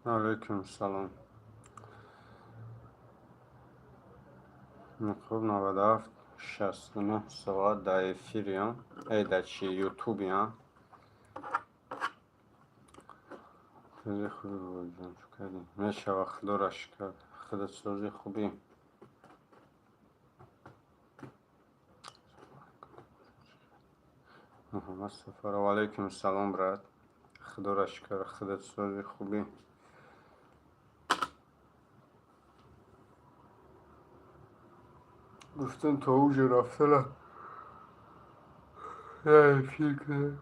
Алейкум салом. Хуб, 97 69 соат дар эфириам, дар чи, ютубиам. Сӯзи хуби, бобоҷон, чӯ кардӣ? Мешава, худоро шукр. Худат сӯзи хубӣ? Муҳаммад Сафаров, алейкум салом, брат. Худоро шукр, худат сӯзи хубӣ? Гуфтам, то уҷо рафтана я эфир кунем.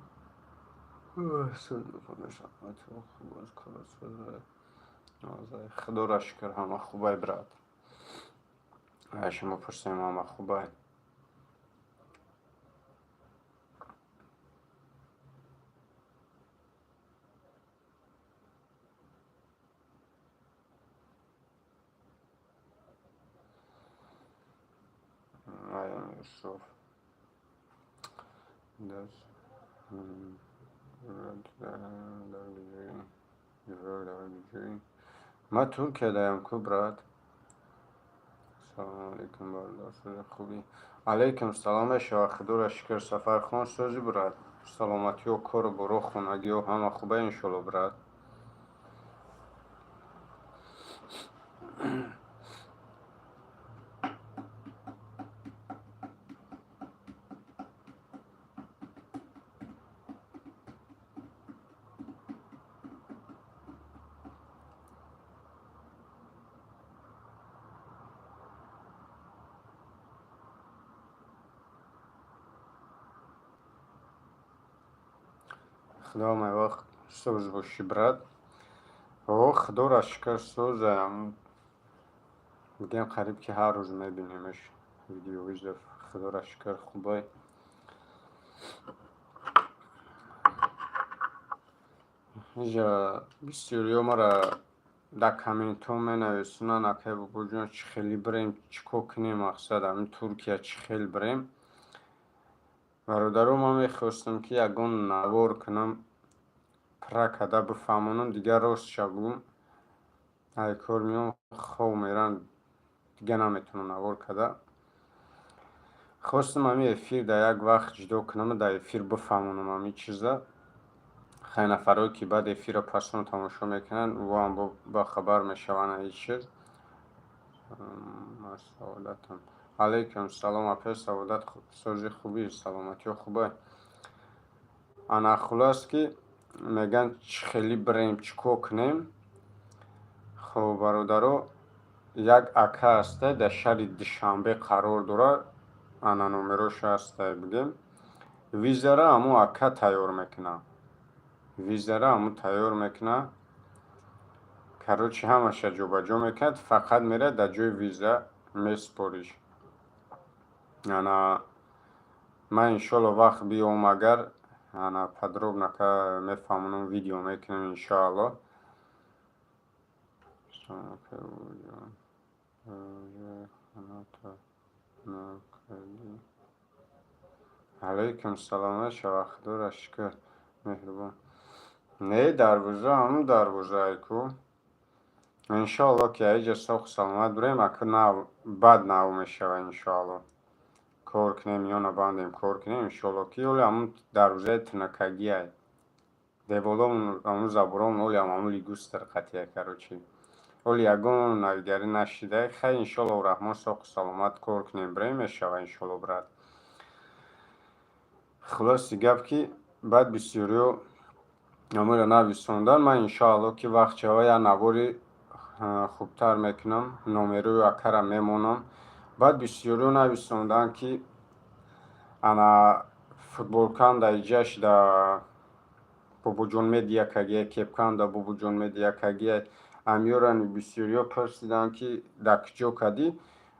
Худоро шукр, ҳама хубай, брат. Шумо пурсем, ҳама хубай. Юсуф. Дар ман Туркия даям ку, брат. Салому алейкум, бародар, сӯзи хубӣ? Алейкум салом, мешава, худоро шукр. Сафархон, сӯзи, брат? Саломатиё, кору боро, хонагиё ҳама хуба, иншолло, брат. Худо вақт сӯз бошӣ, брат. О, худоро шукр, сӯзам. Бигем, қариб ки ҳар рӯз мебинемаш, видеовызов. Худоро шукр, хубай. Иҷа бисёриҳо мара дар комментҳо менависонанд: акай бобоҷон, чӣ хеле бирем, чӣ кор кунем, мақсад, ҳамин Туркия чӣ хел бирем? Бародаро, ман мехостам, ки ягон навор кунам, пурра карда бифаҳмонам. Дигар ростша бигӯм, ай кор меом, хов мерам, дигар наметавонам навор карда. Хостам ҳамин эфир дар як вақт ҷудо кунаму дар эфир бифаҳмонам ҳамин чиза. Хеле нафарое, ки баъд эфирро пасон тамошо мекунанд, воам бохабар мешаванд аз ин чиз. Саодатам. Алейкум салом, апа Саодат, сӯзи хубӣ? Саломатиё хубай? Ана, хулос, ки мегӯянд, чӣ хеле бирем, чӣ кор кунем. Хоб, бародаро, як ака ҳаста, дар шаҳри Душанбе қарор дорад. Ана, номероша ҳаста, бигем, визара ҳамун ака тайёр мекунад, визара ҳамун тайёр мекунад. Короче, ҳамаша ҷобаҷо мекунад, фақат мерад, дар ҷои виза месупориш. Ана, ман, иншоалло, вақт биём, агар, ана, подробно мефаҳмонам, видео мекунем, иншоалло. Алейкум салом, мешава, худоро шукр, меҳрубон. Не, дарвоза ҳамун дарвозае ку. Иншоалло, ки аиҷа соҳу саломат бирем, ака, нав бад нав мешава, иншоалло. Кор кунем, ёна бандем, кор кунем, иншоалло, ки оли ҳамун дарвозаи тунакагиай. Деволомон, ҳамун заборомон оли ҳам ҳамун лигустр қатия, короче. Оли ягон навигарӣ нашида. Хай, иншоалло, Раҳмон, соҳу саломат кор кунем, бирем, мешава, иншоалло, брат. Хулоси гап, ки баъд бисёриҳо ҳамаро нависондан, ман, иншоалло, ки вақт шава, як навори хубтар мекунам, номерои акара мемонам. Баъд бисёриҳо нависонданд, ки ана, футболкаам дар иҷаш да Бобоҷон Медиа кагия, кепкаам да Бобоҷон Медиа кагия. Амёрани бисёриҳо пурсиданд, ки дар куҷо кадӣ.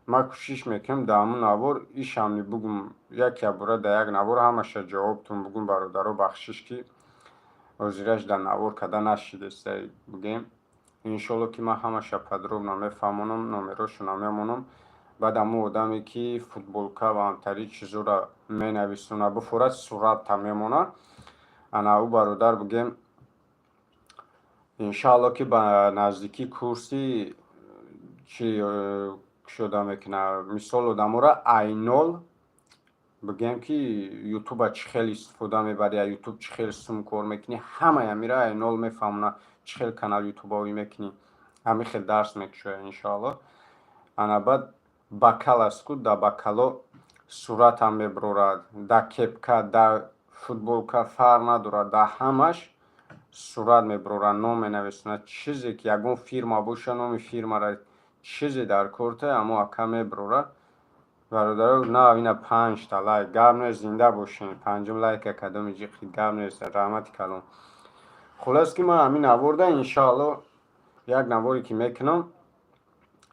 Ман кӯшиш мекунам, дар ҳамун навор ишамни бугум, яке бора дар як навор ҳамаша ҷавобтон бугум. Бародаро, бахшиш, ки ҳозираш дар навор карда нашидеста, бугем. Иншоалло, ки ман ҳамаша подробно мефаҳмонам, номерошона мемонам. Баъд ҳамун одаме, ки футболка ва ҳамтари чизоро менависона, бифорад, суратта мемонад. Ана, ӯ бародар, бугем, Иншаалло, ки ба наздикӣ курси чи кушода мекунад. Мисол, одаморо ай нол бигӯем, ки Ютуба чӣ хел истифода мебарӣ, а Ютуб чӣ хел сум кор мекунӣ, ҳамаи амира ай нол мефаҳмонад, чӣ хел канал ютубовӣ мекунӣ. Ҳамин хел дарс мекушояд, иншоалло. Ана баъд бакал аст ку, да бакало суратам мебарорад, да кепка, да футболка, фарқ надорад, да ҳамаш сурат мебарорад, ном менависонад. Чизе ки ягон фирма боша, номи фирмара, чизе дар корта, ҳамо ака мебарорад. Бародаро, на ина панҷта лайк, гап нест, зинда бошем. Панҷум лайка кадоми ҷиқи, гап нест, раҳмати калон. Хулос, ки ман ҳамин наворда, иншоалло, як наворе ки мекунам,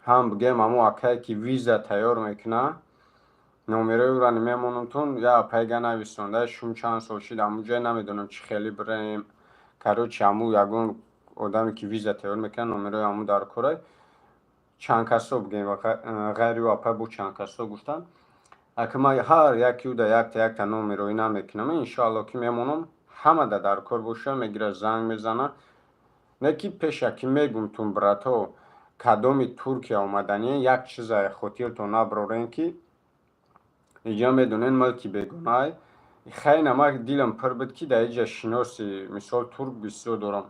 ҳам бигӯем, ҳамо акае ки виза тайёр мекунад, номерои ӯро мемонамтон. Я апайга нависонда, шум чанд сол шид ҳамун ҷой, намедонам, чӣ хеле бираем. Короче, ҳамун ягон одаме ки виза тайёр мекунад, номерои ҳамун дар корай. Чанд касо бигӯем, ғайри ӯ апай бо чанд касо гуфтанд. Ака, ман ҳар яки ӯ да якта якта номероӣ намекунам, иншоалло, ки мемонам, ҳама да дар кор боша, мегирад, занг мезанад. Не ки пешакӣ мегумтун, братҳо, кадоми Туркия омаданӣ, як чиза хотиртон набарорем, ки иҷа медонен, мулки бегонаай. Хайна ман дилам пур буд, ки дар иҷа шиноси, мисол, турк бисёр дорам.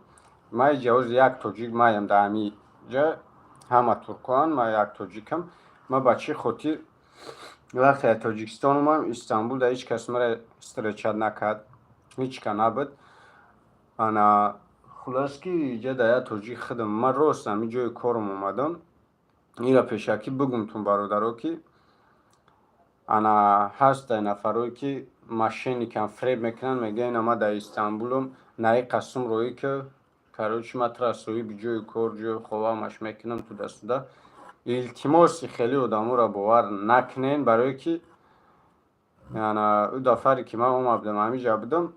Ман иҷа ҳозир як тоҷик маям, дар ҳамиҷа ҳама туркоанд, ман як тоҷикам. Ман ба чӣ хотир вақте аз Тоҷикистон омадам Истанбул, дар ҳеҷ кас маро встречать накард, ҳеҷ ка набуд. Ана хулос, ки иҷа дар як тоҷик худам, ман рост ҳамин ҷои корам омадам. Инро пешакӣ бигумтун, бародаро, ки ана ҳастай нафарое ки мошенникам, фиреб мекунанд, мегӯянд: «Ина ман дар Истанбулам, наиқа сум роӣ ки, короче, ман туро соҳиби ҷои кор, ҷои хобамаш мекунам», туда-сюда. Илтимоси, хеле одаморо бовар накунен, барое ки ана ӯ дафъаре ки ман омадам, ҳамиҷа будам,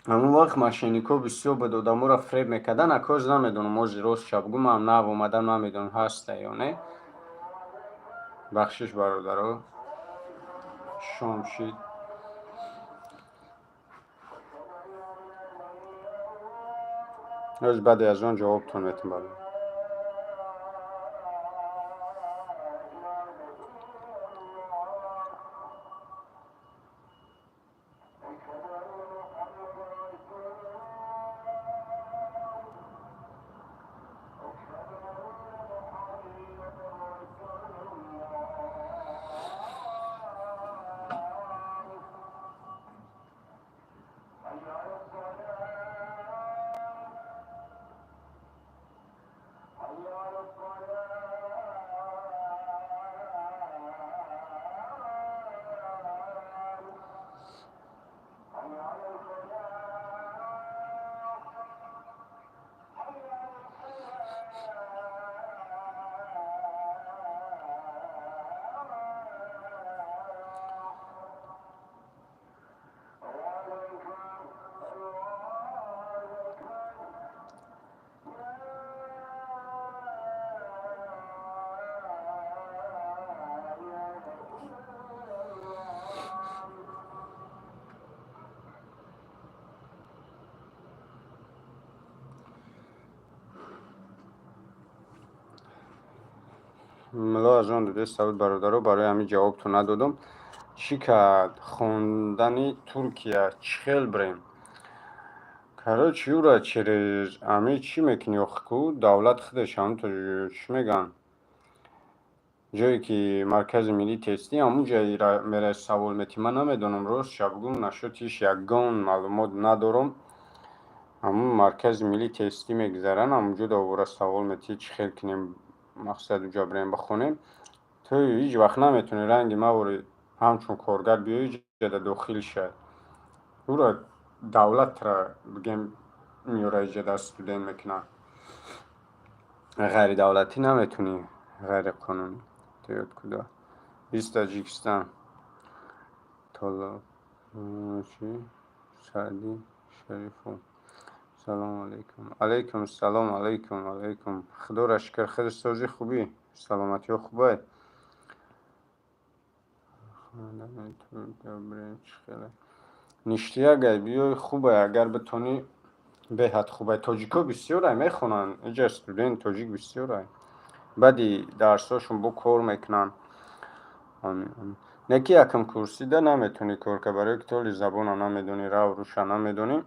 ҳамон вақт мошенникҳо бисёр буд, одаморо фиреб мекарданд. Акоз намедонам, ҳозир ростша бигӯм, ман нав омадам, намедонам, ҳаста ё не. Бахшиш, бародаро, шом шид. Ҳоз баъде аз он ҷавобтон метам, бародар. Мулло аз он дудеста буд, бародаро, барои ҳамин ҷавобтон надодам. Чӣ кард хондани Туркия, чӣ хел бирем? Короче, ӯра через ҳамин чӣ мекунӣ охи ку, давлат худаш ҳамунто чӣ мегӯянд, ҷое ки маркази миллии тестӣ, ҳамун ҷа меравӣ, савол метӣ. Ман намедонам, ростша бигӯм, насчёт иш ягон маълумот надорам. Ҳамун маркази миллии тестӣ мегузаранд, ҳамунҷо довора савол метӣ, чӣ хел кунем, мақсад, уҷа бирем, бихонем. Ту ҳеҷ вақт наметавонӣ ранги мавори ҳамчун коргар биёӣ, ҷада дохил шавӣ. Ӯро давлатра, бигем, меёра, иҷада студент мекунад. Ғайридавлатӣ наметавонӣ, ғайриқонунӣ. Ты откуда? Из Таджикистан. Толо чи Саъди Шарифов. Салому алайкум. Алайкум салом, алайкум, алайкум. Худоро шукр, худи созӣ, хубӣ, саломатиҳо хубай. Ништяк, ай биёй, хубай, агар битонӣ. Беҳад хубай. Тоҷико бисёрай, мехонанд. Иҷа студент тоҷик бисёрай. Баъди дарсҳошон бо кор мекунанд. Не ки якм курсида наметавонӣ кор кард, барое ки толи забона намедонӣ, рав руша намедонӣ.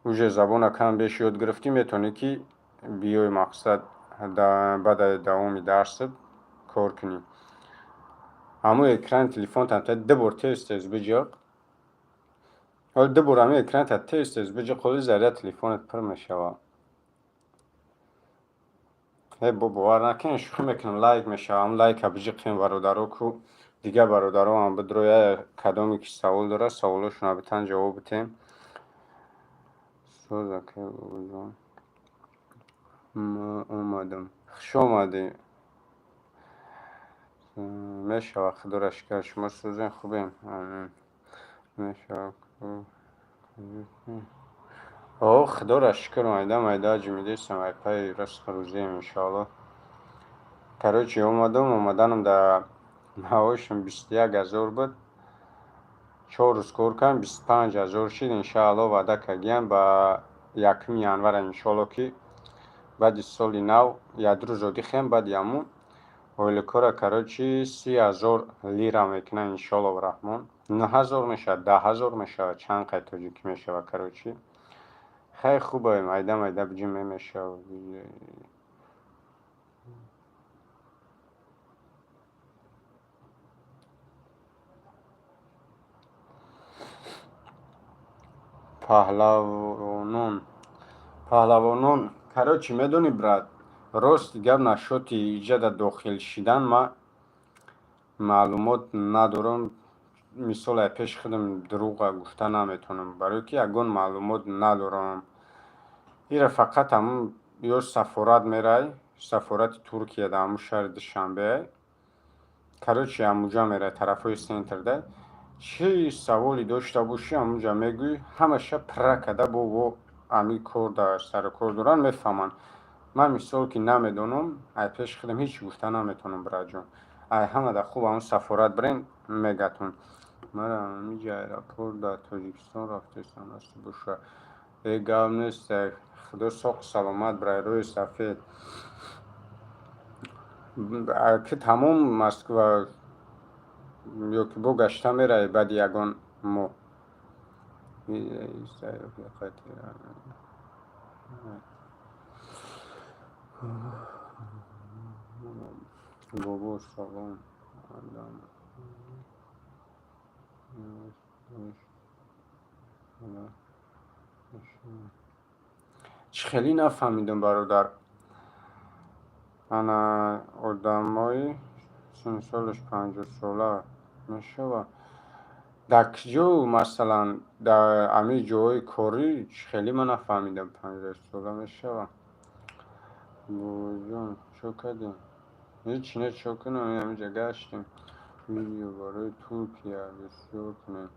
Уже забона кам беш ёд гирифтӣ, метавонӣ ки биёй, мақсад, баъд давоми дарсат кор кунӣ. Ҳамун экрани телефонтам ду бор тез тез биҷиқ. Ҳоли ду бор ҳамин экранта тез тез биҷиқ, ҳоли заряд телефонат пур мешавад. Э, бо бовар накунед, шӯхӣ мекунам, лайк мешавад. Ҳамун лайка биҷиқем, бародаро, ку дигар бародароам бидроя, кадоме ки савол дорад, саволошонро битан ҷавоб битем. Соз, акай бобоҷон. Ма омадам. Хуш омадӣ. Мешавад, худоро шукр, шумо сӯзем, хубем. Амин. Мешавад. О, худоро шукр, майда майда ҷимидесам, ай пайи ризқу рӯзием, иншоалло. Короче, омадам, омаданам да маошам 21 000 буд. 4 рӯз кор кардам, 25 000 шид, иншоалло. Ваъда кардиям, ба 1 январа, иншоалло, ки баъди соли нав як рӯз одихем, баъди ҳамун ойликора, короче, 30 000 лира мекунад, иншоалло раҳмон. 9000 мешавад, 10 000 мешавад, чанд қай тоҷикӣ мешавад, короче. Хеле хубе, майда майда биҷиме мешавад. Паҳлавонон, паҳлавонон, короче, медонӣ, брат, рости гап, насчёти иҷада дохил шидан ма маълумот надорам. Мисол, ай пеши худам дурӯға гуфта наметавонам, барое ки ягон маълумот надорам. Ира фақат ҳамун ё сафорат мерай, сафорати Туркия дар ҳамун шаҳри Душанбе, короче, ҳамуҷа мерай, тарафҳои центрда. Чӣ саволе дошта бошӣ, ҳамунҷа мегӯӣ, ҳамаша пурра карда бо во ҳамин кор дар сару кор доранд, мефаҳманд. Ман, мисол, ки намедонам, ай пеши худам ҳеҷ гуфта наметавонам, братҷон. Ай ҳамада хуб ҳамун сафорат бирен, мегатон. Мара ҳамиҷа аэропорт дар Тоҷикистон рафтесам, насиб боша. Э, гап нест, худо соқу саломат бирай, рӯи сафед. Ки тамом Москва ё ки бо гашта меравӣ баъди ягон моҳ? Бобо, салом. Адам. Чӣ хеле нафаҳмидам, бародар. Ана одамои синну солаш 50сола мешавад? Дар куҷо, масалан, дар ҳамин ҷойҳои корӣ, чӣ хеле ман нафаҳмидам, 50сола мешавад? Бобоҷон, чо кардем? Ҳеҷ не, чо кунам, ҳаминҷа гаштем. Видео барои Туркия бисёр кунем.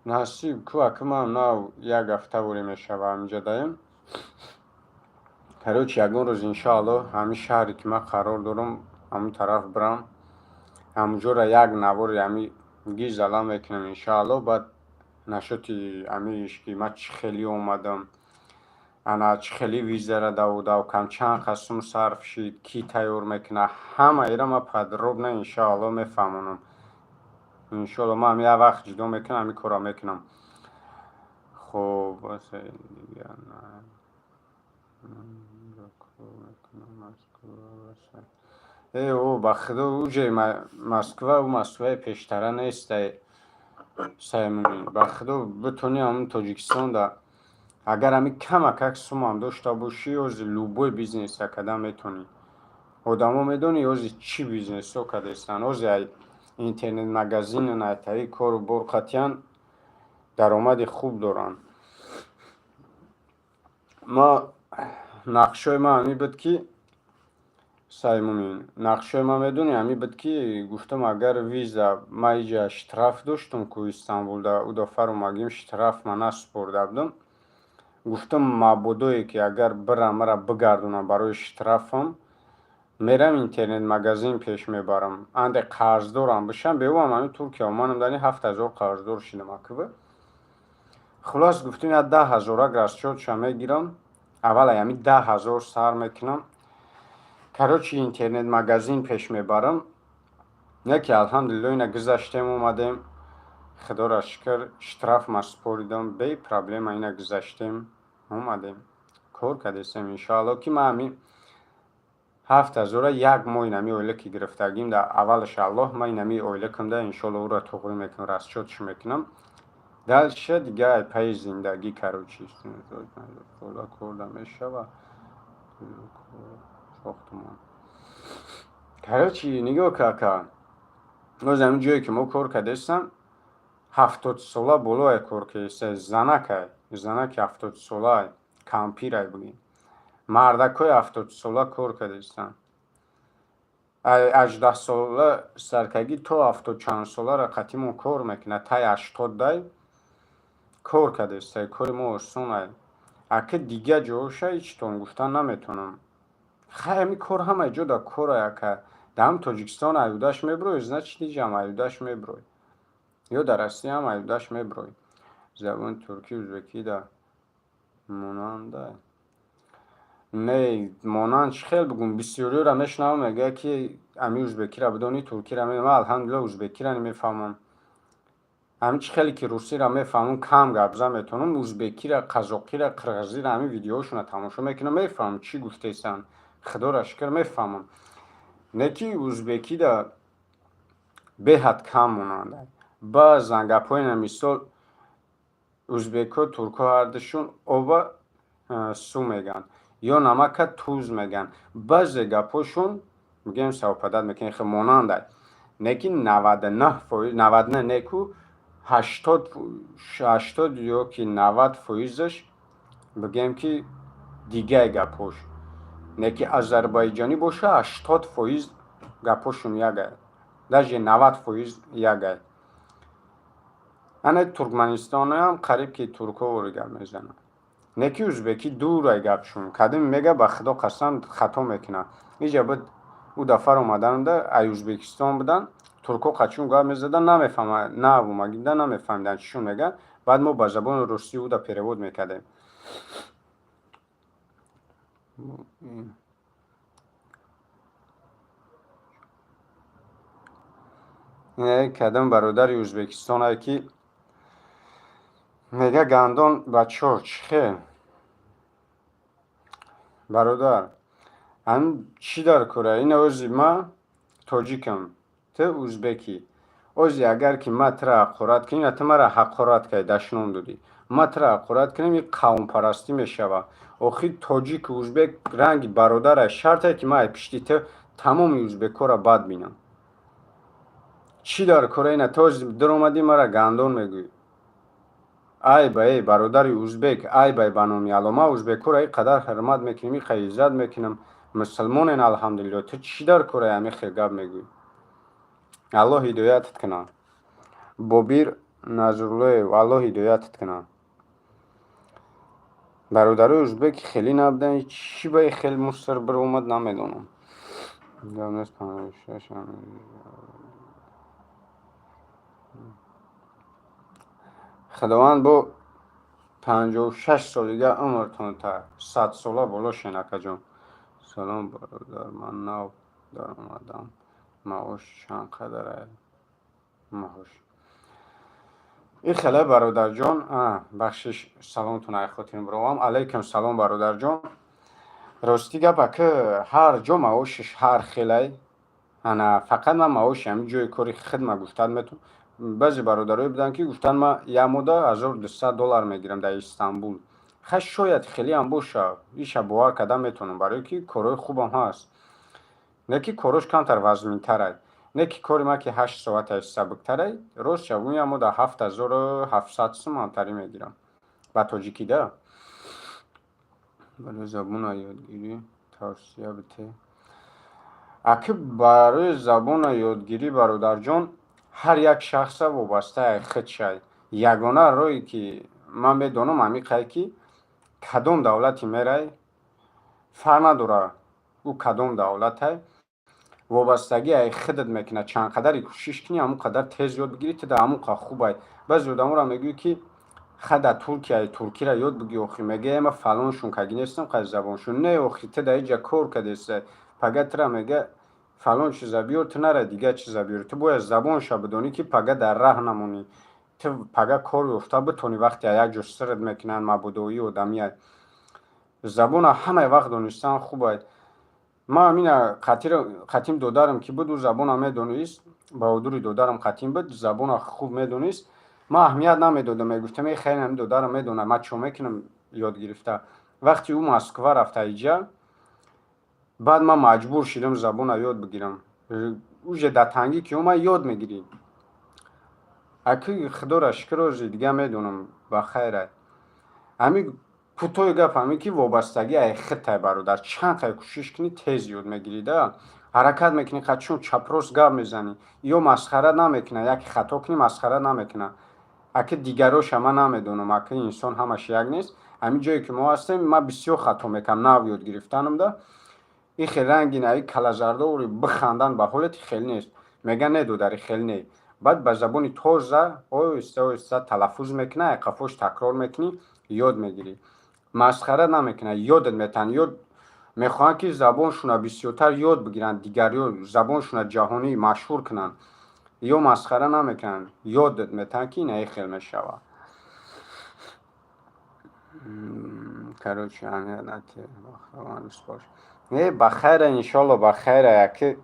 Насиб ку, ака, ман нав як ҳафта воре мешава ҳаминҷа даем. Короче, ягон рӯз, иншоалло, ҳамин шаҳре ки ман қарор дорам, ҳамун тараф бирам, ҳамунҷоро як навори ҳами гизала мекунем, иншоалло. Баъд насчёти ҳамиш ки ман чӣ хеле омадам, ана чӣ хеле визара даву дав кардам, чанд қад сум сарф шид, кӣ тайёр мекунад, ҳамаеро ман подробно, иншоалло, мефаҳмонам. Иншоалло, ман ҳам як вақт ҷудо мекунам, ҳамин корро мекунам. Хоб, дигар э, о, ба худо, уҷе Москва ӯ Москваи пештара нестай, Саймумин. Ба худо, битонӣ, ҳамун Тоҷикистонда агар ҳамин камакак сумам дошта бошӣ, ҳозир любой бизнеса карда метавонӣ. Одамо, медонӣ, ҳозир чӣ бизнесҳо кардаистанд? Ҳозир ай интернет магазину найтаи кору бор қатъиян даромади хуб доранд. Ма нақшҳои ман ҳамин буд ки, Саймумин, нақшҳои ман, медонӣ, ҳамин буд, ки гуфтам, агар виза ман иҷа штраф доштум ку Истанбулда, ӯ дафъа омагим, штраф ман насупорда будам. Гуфтам, мабодое ки агар бирам, мара бигардонам барои штрафам, мерам, интернет магазин пеш мебарам, анде қарздорам бишам, беӯам ҳамин Туркия оманам, дани 7000 қарздор шидам, аква. Хулос, гуфтем, я 10 ҳазорак расчётша мегирам, аввал ами 10 000 сар мекунам, короче, интернет магазин пеш мебарам. Яке, алҳамдулилло, ина гузаштем, омадем, худоро шукр, штраф ма супоридам бе проблема. Ина гузаштем, омадем, кор кардесем. Иншоалло, ки ман ами 7000-а як моҳ инами ойлаки гирифтагим да аввалаш аллоҳ, ман инами ойлакамда, иншоалло, ӯро туғрӣ мекунам, расчётш мекунам. Дальше дига ай пайи зиндагӣ, короче, корда мешава сохтумон. Короче, нигоҳ ка, боз ҳамин ҷое ки мо кор кардестам, 70-сола болое кор кардеста, занакай, занаки 70-солаай, кампирай бигем, мардакҳои 70-сола кор кардестанд. 18-сола саркагӣ то ҳафтод чандсоларо қатъимон кор мекунад, таи 80-дай кор кардеста. Кори мо осонай. Ака, дига ҷоша ҳечтон гуфтан наметавонам. Хай, ҳамин кор ҳамаи ҷо да корай, ака. Дар ҳам Тоҷикистон аюдаш мебурой, значит, иҷам аюдаш мебурой, ё дар Россияам аюдаш мебурой. Забони туркӣ узбекӣ да монандай? Не, монанд чӣ хел бигӯм? Бисёриёро мешунавам, мегӯяд, ки ами узбекиро бидонӣ, туркиро. Ман, алҳамдулилла, узбекиро намефаҳмам. Ҳамин чӣ хеле ки русиро мефаҳмам, кам гап зан метавонам, узбекиро, қазоқиро, қирғизиро, ҳамин видеоҳошонро тамошо мекунам, мефаҳмам, чӣ гуфтесанд. Худоро шукр, мефаҳмам. Не ки узбекида беҳад кам монанда. Баъзан гапҳои, мисол, узбекҳо, туркҳо ҳардушон оба су мегӯянд ё намака туз мегӯянд. Баъзе гапҳошон, мегӯем, совпадать мекунем, хел монандай. Не ки 99%, наваду нӯ неку, 80 ё ки 90 фоизаш, бигӯем, ки дигай гапҳош. Не ки азарбайҷонӣ боша, 80% гапҳошон ягай, даже 90% ягай. Ана туркманистоноам қариб ки туркҳо ори гап мезананд. Не ки узбекӣ дурай гапшон. Кадим мега, ба худо қасам, хато мекунад. Иҷа буд, ӯ дафъар омаданда, ай Узбекистон буданд, туркҳо қачун гап мезаданд, намефаҳма, наомагида, намефаҳмиданд, чишон мегӯянд. Баъд мо ба забони русӣ ӯда перевод мекардем. Кадом бародари узбекистонае ки мега: «Гандон бачо, чӣ хел, бародар, ҳамин чӣ дар кора ина? Ози ма тоҷикам, ту узбекӣ. Ози агар ки ма тура ҳақорат кунем, ту мара ҳақорат кардӣ, дашном додӣ, ма тура ҳақорат кунем, ин қавмпарастӣ мешавад. Охир тоҷику узбек ранги бародарай. Шарте ки ма ай пишти ту тамоми узбекҳоро бад бинам? Чӣ дар кора ина? Ту ози дуромадӣ, мара гандон мегӯӣ. Айба, эй бародари узбек, айбай. Ба номи Алло, ман узбекҳоро ин қадар ҳурмат мекунем, ин қадар иззат мекунам, мусулмонен, алҳамдулилло. Ту чӣ дар кораи ҳамин хел гап мегӯӣ? Аллоҳ ҳидоятат кунад. Бобир Назруллоев, Аллоҳ ҳидоятат кунад. Бародарои узбек хеле набуданд, чӣ ба ин хел мусор биромад, намедонам. Гап нест, 56. Худованд бо 56 солига умртон та 100-сола боло шен, акаҷон. Салом, бародар, ман нав даромадам, маош чанд қадар маош ин хеле, бародарҷон? Бахшиш, саломтон ай хотирам биромам. Алайкум салом, бародарҷон. Рости гап, ака, ҳар ҷо маошиш ҳар хелай. Ана фақат ман маоши ҳамин ҷои кори хидма гуфтан метавонам. Баъзе бародарое буданд, ки гуфтанд, ман як моҳда 1200 доллар мегирам дар Истанбул. Хай, шояд хелеам боша, иша бовар кардан метавонам, барое ки корҳои хубам ҳаст. Не ки корош камтар вазминтарай. Не ки кори ман ки 8 соатай, сабуктарай. Рост шавум, як моҳда 7700 сум ҳамтарӣ мегирам ба тоҷикӣ да. Барои забона ёдгирӣ тавсия бите. Аки, барои забона ёдгирӣ, бародарҷон, ҳар як шахса вобастаи худшай. Ягона роҳе ки ман медонам, ҳамиқае ки кадом давлате мерай, фарқ надорад ӯ кадом давлатай, вобастагӣ ай худат мекунад. Чанд қадаре кӯшиш кунӣ, ҳамон қадар тез ёд бигирӣ, ту дар ҳамон қадр хубай. Баъзе одаморо мегӯӣ, ки Ха, дар Туркия туркиро ёд бигир охи. Мега, ма фалоншун каги нестам, қай забоншун не. Охи, ту дар иҷа кор кардеса, пага тура мега, фалон чиза биёр, ту нара, дигар чиза биёр. Ту бояд забонша бидонӣ, ки пага дар раҳ намонӣ, ту пага кор ёфта битонӣ. Вақте як ҷо сират мекунанд, мабодои одамия. Забона ҳамаи вақт донистан хуб. Ман амина қатим додарам ки буд, ӯ забона медонист. Баҳодури додарам қатим буд, забона хуб медонист. Ман аҳамият намедодам, мегуфтам, э, хеле ами додарам медонад, ман чо мекунам ёд гирифта? Вақте ӯ Москва рафта иҷа, баъд ман маҷбур шудам забона ёд бигирам. Уже дар тангӣ ки омад, ёд мегирӣ. Аки, худоро шукр, ози дига медонам, ба хайра. Ами кӯтоҳи гап ҳамин, ки вобастагӣ ай хитай, бародар. Чанд қай кӯшиш кунӣ, тез ёд мегирӣ да, ҳаракат мекунӣ, қачун чапрост гап мезанӣ, ё масхара намекунад. Яке хато кунӣ, масхара намекунад. Аки дигароша ман намедонам, аки инсон ҳамаш як нест. Ҳамин ҷое ки мо ҳастем, ман бисёр хато мекунам нав ёд гирифтанам да. И хел ранги наи калазардоври бихандан ба ҳолати хел нест. Мега, не, додари, хел не. Баъд ба забони тоза оҳиста оҳиста талаффуз мекунад, қафош такрор мекунӣ, ёд мегирӣ. Масхара намекунад, ёдат метаҳанд. Ёд мехоҳанд, ки забоншуна бисёртар ёд бигиранд, дигарё забоншуна ҷаҳонӣ машҳур кунанд. Ё масхара намекунанд, ёдат метаҳанд, ки инаи хел мешавад. Короче, аҳамият натиҳ. Э, ба хайра, иншолло, ба хайра. Яки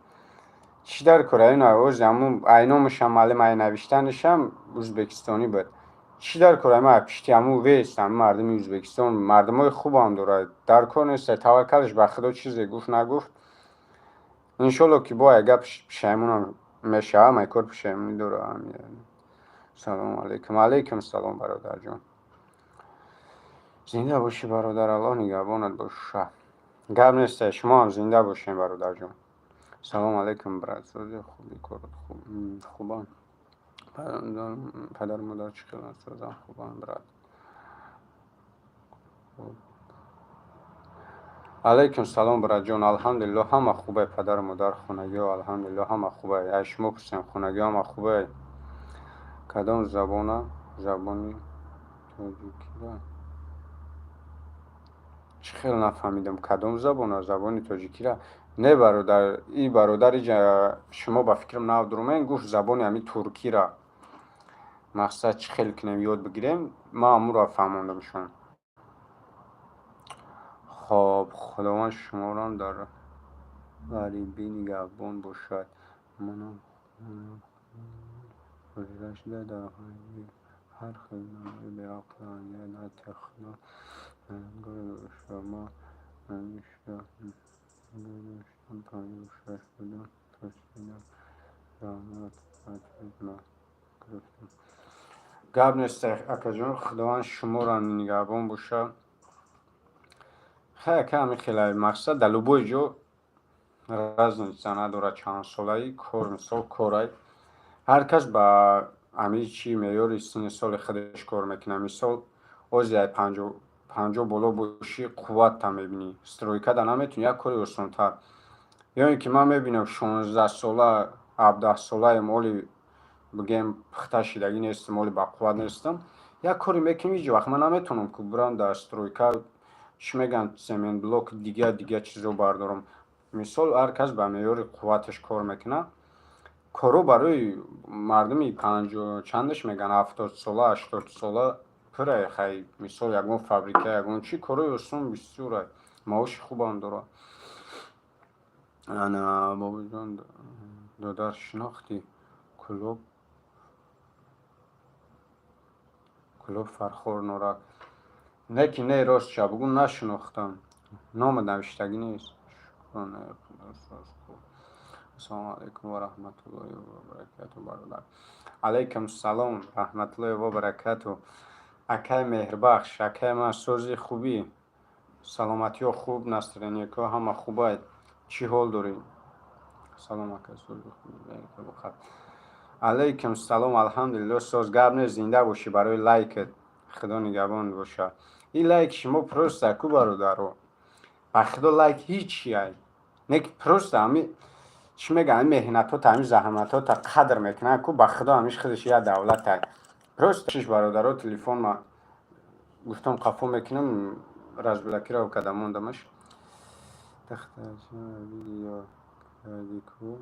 чӣ дар кора ина ози ҳамун айномушам маълим, ай навиштанашам ӯзбекистонӣ буд. Чӣ дар кора? Ма пишти ҳамун вест. Ҳамин мардуми Ӯзбекистон мардумои хубам дорад, дар кор нест. Таваккалш ба Худо, чизе гуфт, нагуфт, иншолло, ки бо ай гап пушаймонам мешавам, ай кор пушаймонӣ дорам. Салому алайкум. Алайкум салом, бародарҷон, зинда бошӣ, бародар, Аллоҳ нигаҳбонат боша. Гап нест, шумо ҳам зинда бошем, бародарҷон. Салому алайкум, брат, сози, хуби, корот хубанд, падару модар чӣ хеланд? Созанд, хубанд, брат. Алайкум салом, братҷон. Алҳамдулилло, ҳама хубе, падару модар, хонагиҳо, алҳамдулилло, ҳама хубе. Ай шумо пурсем, хонагиҳо ҳама хубе? Кадом забона? Забони тоҷикиро? Чӣ хел нафаҳмидам, кадом забона? Забони тоҷикира? Не, бародар, и бародар иҷа шумо ба фикрам нав дурумен, гуфт забони ҳамин туркира. Мақсад, чӣ хел кунем, ёд бигирем, ман ҳамуро фаҳмондамшон. Хоб, Худованд шуморам дар ғарибӣ нигаҳбон бошад. Манам шуда дар ғарибӣ ҳар хел одамои беақл натиҳ, Худо бошад. Ман доштам, 56 будам, пурсидам, раҳмат, гирифтам. Гап нест, акаҷон, Худованд шуморо нигаҳбон бошад. Хай, ака, ҳамин хеле мақсад, дар любой ҷо разница надорад чанд солаи кор, мисол, корай. Ҳар кас ба ҳамин чи меъёри синни соли худаш кор мекунад. Мисол, ози ай 50 боло бошӣ, қувватта мебинӣ. Стройка да наметавонӣ, як кори осонтар. Ё ин ки ман мебинам, 16-сола, 17-солаем, оли бигем, пухта шидагӣ нестам, оли бақувват нестам. Як коре мекунем, ҳеҷ вақт ман наметавонам, ки бирам дар стройка, чӣ мегӯянд, цементблок, дигар дигар чизо бардорам. Мисол, ҳар кас ба меъёри қувваташ кор мекунад. Корҳо барои мардуми панҷо чандаш мегӯянд, 70-сола, 80-сола пурае. Хай, мисол, ягон фабрика, ягон чӣ, корҳои осон бисёрай, маоши хубам дорад. Ана, бобоҷон, додар, шинохтӣ клуб Фархор Норак? Не ки не, ростша бугӯ, нашинохтам, номат навиштагӣ нест. Ассалому алайкум ва раҳматуллоҳи ва баракату, бародар. Алайкум салом, раҳматуллоҳи ва баракату, акай Меҳрбахш, акай ман, сози, хубӣ, саломатиҳо хуб, настроение ко ҳама хубай, чӣ ҳол дорӣ? Салом, ака, сози, хубӣ? Алайкум салом, алҳамдулилло, соз, гап нест, зинда бошӣ. Барои лайкат Худо нигаҳбон бошад. Ин лайк шумо просто ку, бародаро, ба Худо, лайк ҳичи ай не, ки просто ҳами, чӣ мегӯям, ҳами меҳнатота, ҳами заҳматота қадр мекунанд ку. Ба Худо, ҳамиш худаш як давлатай. Просто шиш, бародаро, телефон ма. Гуфтам, қафо мекунам, разблокировать карда мондамаш. Видео кардӣ ку?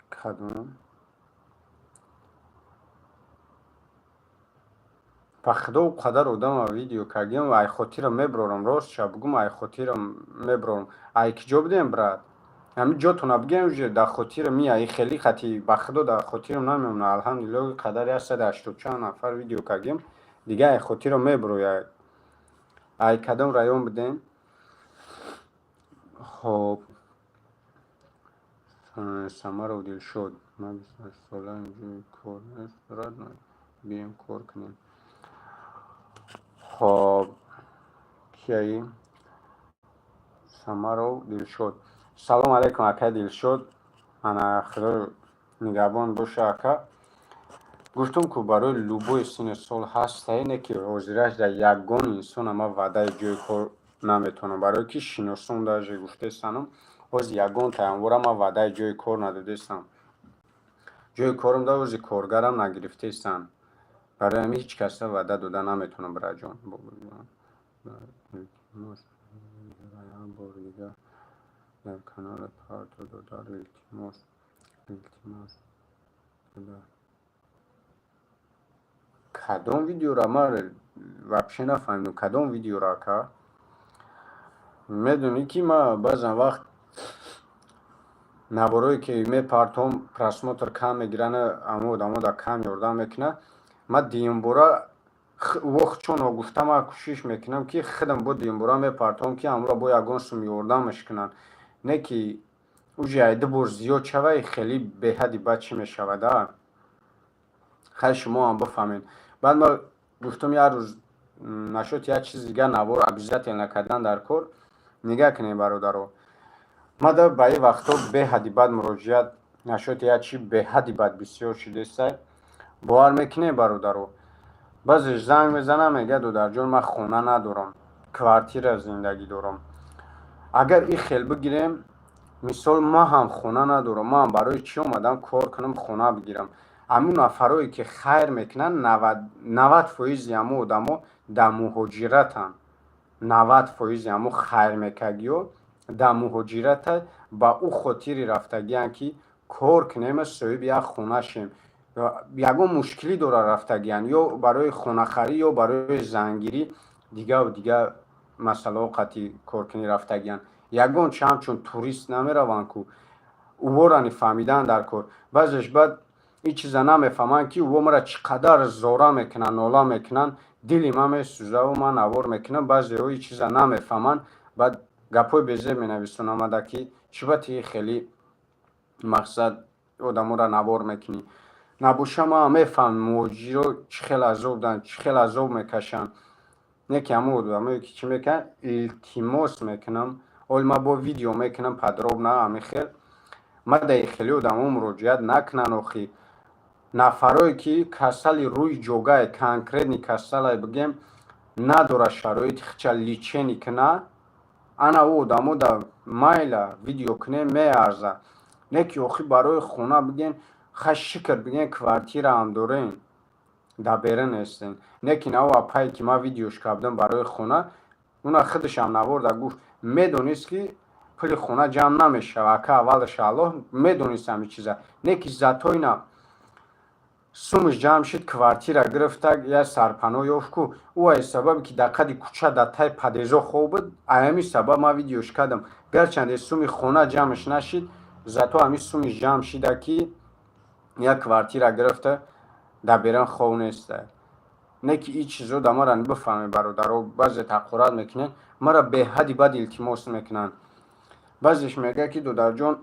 Кадом? Ба худо, ӯ қадар одама видео кардем, ай хотирам мебарорам. Ростша бугум, ай хотирам мебарорам. Ай ки ҷо будем, брат? Ҳамин ҷотона бигем, уже дар хотирам меяй. Хеле хати, ба худо, дар хотирам намемонад. Алҳамдулилло, қадар 180 чанд нафар видео кардем, дига ай хотирам мебарояд. Ай кадом район будем? Хоб, Самаров Дилшод: ман 28 сола, инҷо кор нест, родной, биёем, кор кунем. Хоб, кияи? Самаров Дилшод. Салом алейкум, акай Дилшод. Ана, Худо нигаҳбон боша, ака. Гуфтум ку, барои любой синну сол ҳастае, не ки ҳозираш дар ягон инсона ман ваъдаи ҷои кор наметавонам, барое ки шиносон даже гуфтастанам, ҳозир ягон таямвора ман ваъдаи ҷои кор надодестам. Ҷои корам да ҳозир коргарам нагирифтаистам. Барои ҳамин ҳеҷ каса ваъда дода наметавонам, бираҷон. Илтимос, як бори дигар дар каналат парто, додар, илтимос, илтимос. Кадом видеора? Ман вообще нафаҳмидам, кадом видеора, ака. Медонӣ, ки ман баъзан вақт наворое ки мепартом, просмотр кам мегиранд, ҳамон одамо дар кам ёрдам мекунад. Ман дуюмбора вохт чун ногуфта, ман кӯшиш мекунам, ки худам бо дуюмбора мепартом, ки ҳамонро бо ягон сум ёрдамаш кунанд, не ки уже ай ду бор зиёд шавай, хеле беҳади бад чӣ мешавад. А хай, шумо ҳам бифаҳмед. Баъд ман гуфтам, як рӯз нашуд, як чизи дигар навор обязательно кардан дар кор. Нигаҳ кунед, бародаро, ман ба ин вақтҳо беҳади бад муроҷиат нашуд, як чи беҳади бад бисёр шудесай. Бовар мекунед, бародаро, баъзеш занг мезанам, мегӯяд: «Додарҷон, ман хона надорам, квартира зиндагӣ дорам». Агар ин хел бигирем, мисол, ман ҳам хона надорам, ман барои чӣ омадам кор кунам, хона бигирам? Ҳамун нафарое ки хайр мекунанд, 90 фоизи ҳамун одамо дар муҳоҷиратанд. 90 фоизи ҳамун хайрмекагиҳо дар муҳоҷирата, ба ӯ хотири рафтагианд, ки кор кунем, соҳиби як хона шем. Ягон мушкилӣ дора, рафтагианд, ё барои хонахарӣ, ё барои зангирӣ, дигаву дигар масъалаҳо қатъи коркунӣ рафтагианд. Ягон чи ҳамчун турист намераванд ку. Уворани фаҳмидан дар кор. Баъзеш баъд ин чиза намефаҳманд, ки уво мара чӣ қадар зора мекунанд, нола мекунанд, дили ман месӯзаву ман навор мекунам. Баъзеҳо ин чиза намефаҳманд, баъд гапҳои безеб менависонанд омада, ки чӣ ба ти хеле мақсад одаморо навор мекунӣ. Набоша, ман мефаҳмам, муҳоҷиро чӣ хел азоб данд, чӣ хел азоб мекашанд. Не ки ҳамон одамое ки чӣ мекунанд, илтимос мекунам. Оли ман бо видео мекунам подробно. Ҳамин хел ман дар хеле одамо муроҷиат накунанд. Охи, нафарое ки касали рӯи ҷогае, конкретный касалае, бигем, надорад шароити хича лечение куна, ана ӯ одамо да майла видео кунем, меарза. Не ки охи, барои хона, бигем, хай, шукр, бигем, квартираам дорем, дар берун нестем. Не ки нав апае ки ман видеош кардам барои хона, уна худашам наворда гуфт, медонист, ки пули хона ҷамъ намешава, ака. Аввалаш Аллоҳ, медонист ҳамин чиза. Не ки зато ина сумаш ҷамъ шуд, квартира гирифта, як сарпаноҳ ёфт ку. Ӯ аз сабабе ки дар қади кӯча, дар таи подъездҳо хоб буд, ҳамин сабаб ман видеош кардам. Гарчанде суми хона ҷамъш нашид, зато ҳамин суми ҷамъ шида, ки як квартира гирифта, дар берун хов неста. Не ки ин чизо да мара бифаҳмед, бародаро. Баъзе таҳқурат мекунед, мара беҳади бад илтимос мекунанд. Баъзеш мегӯяд, ки додарҷон,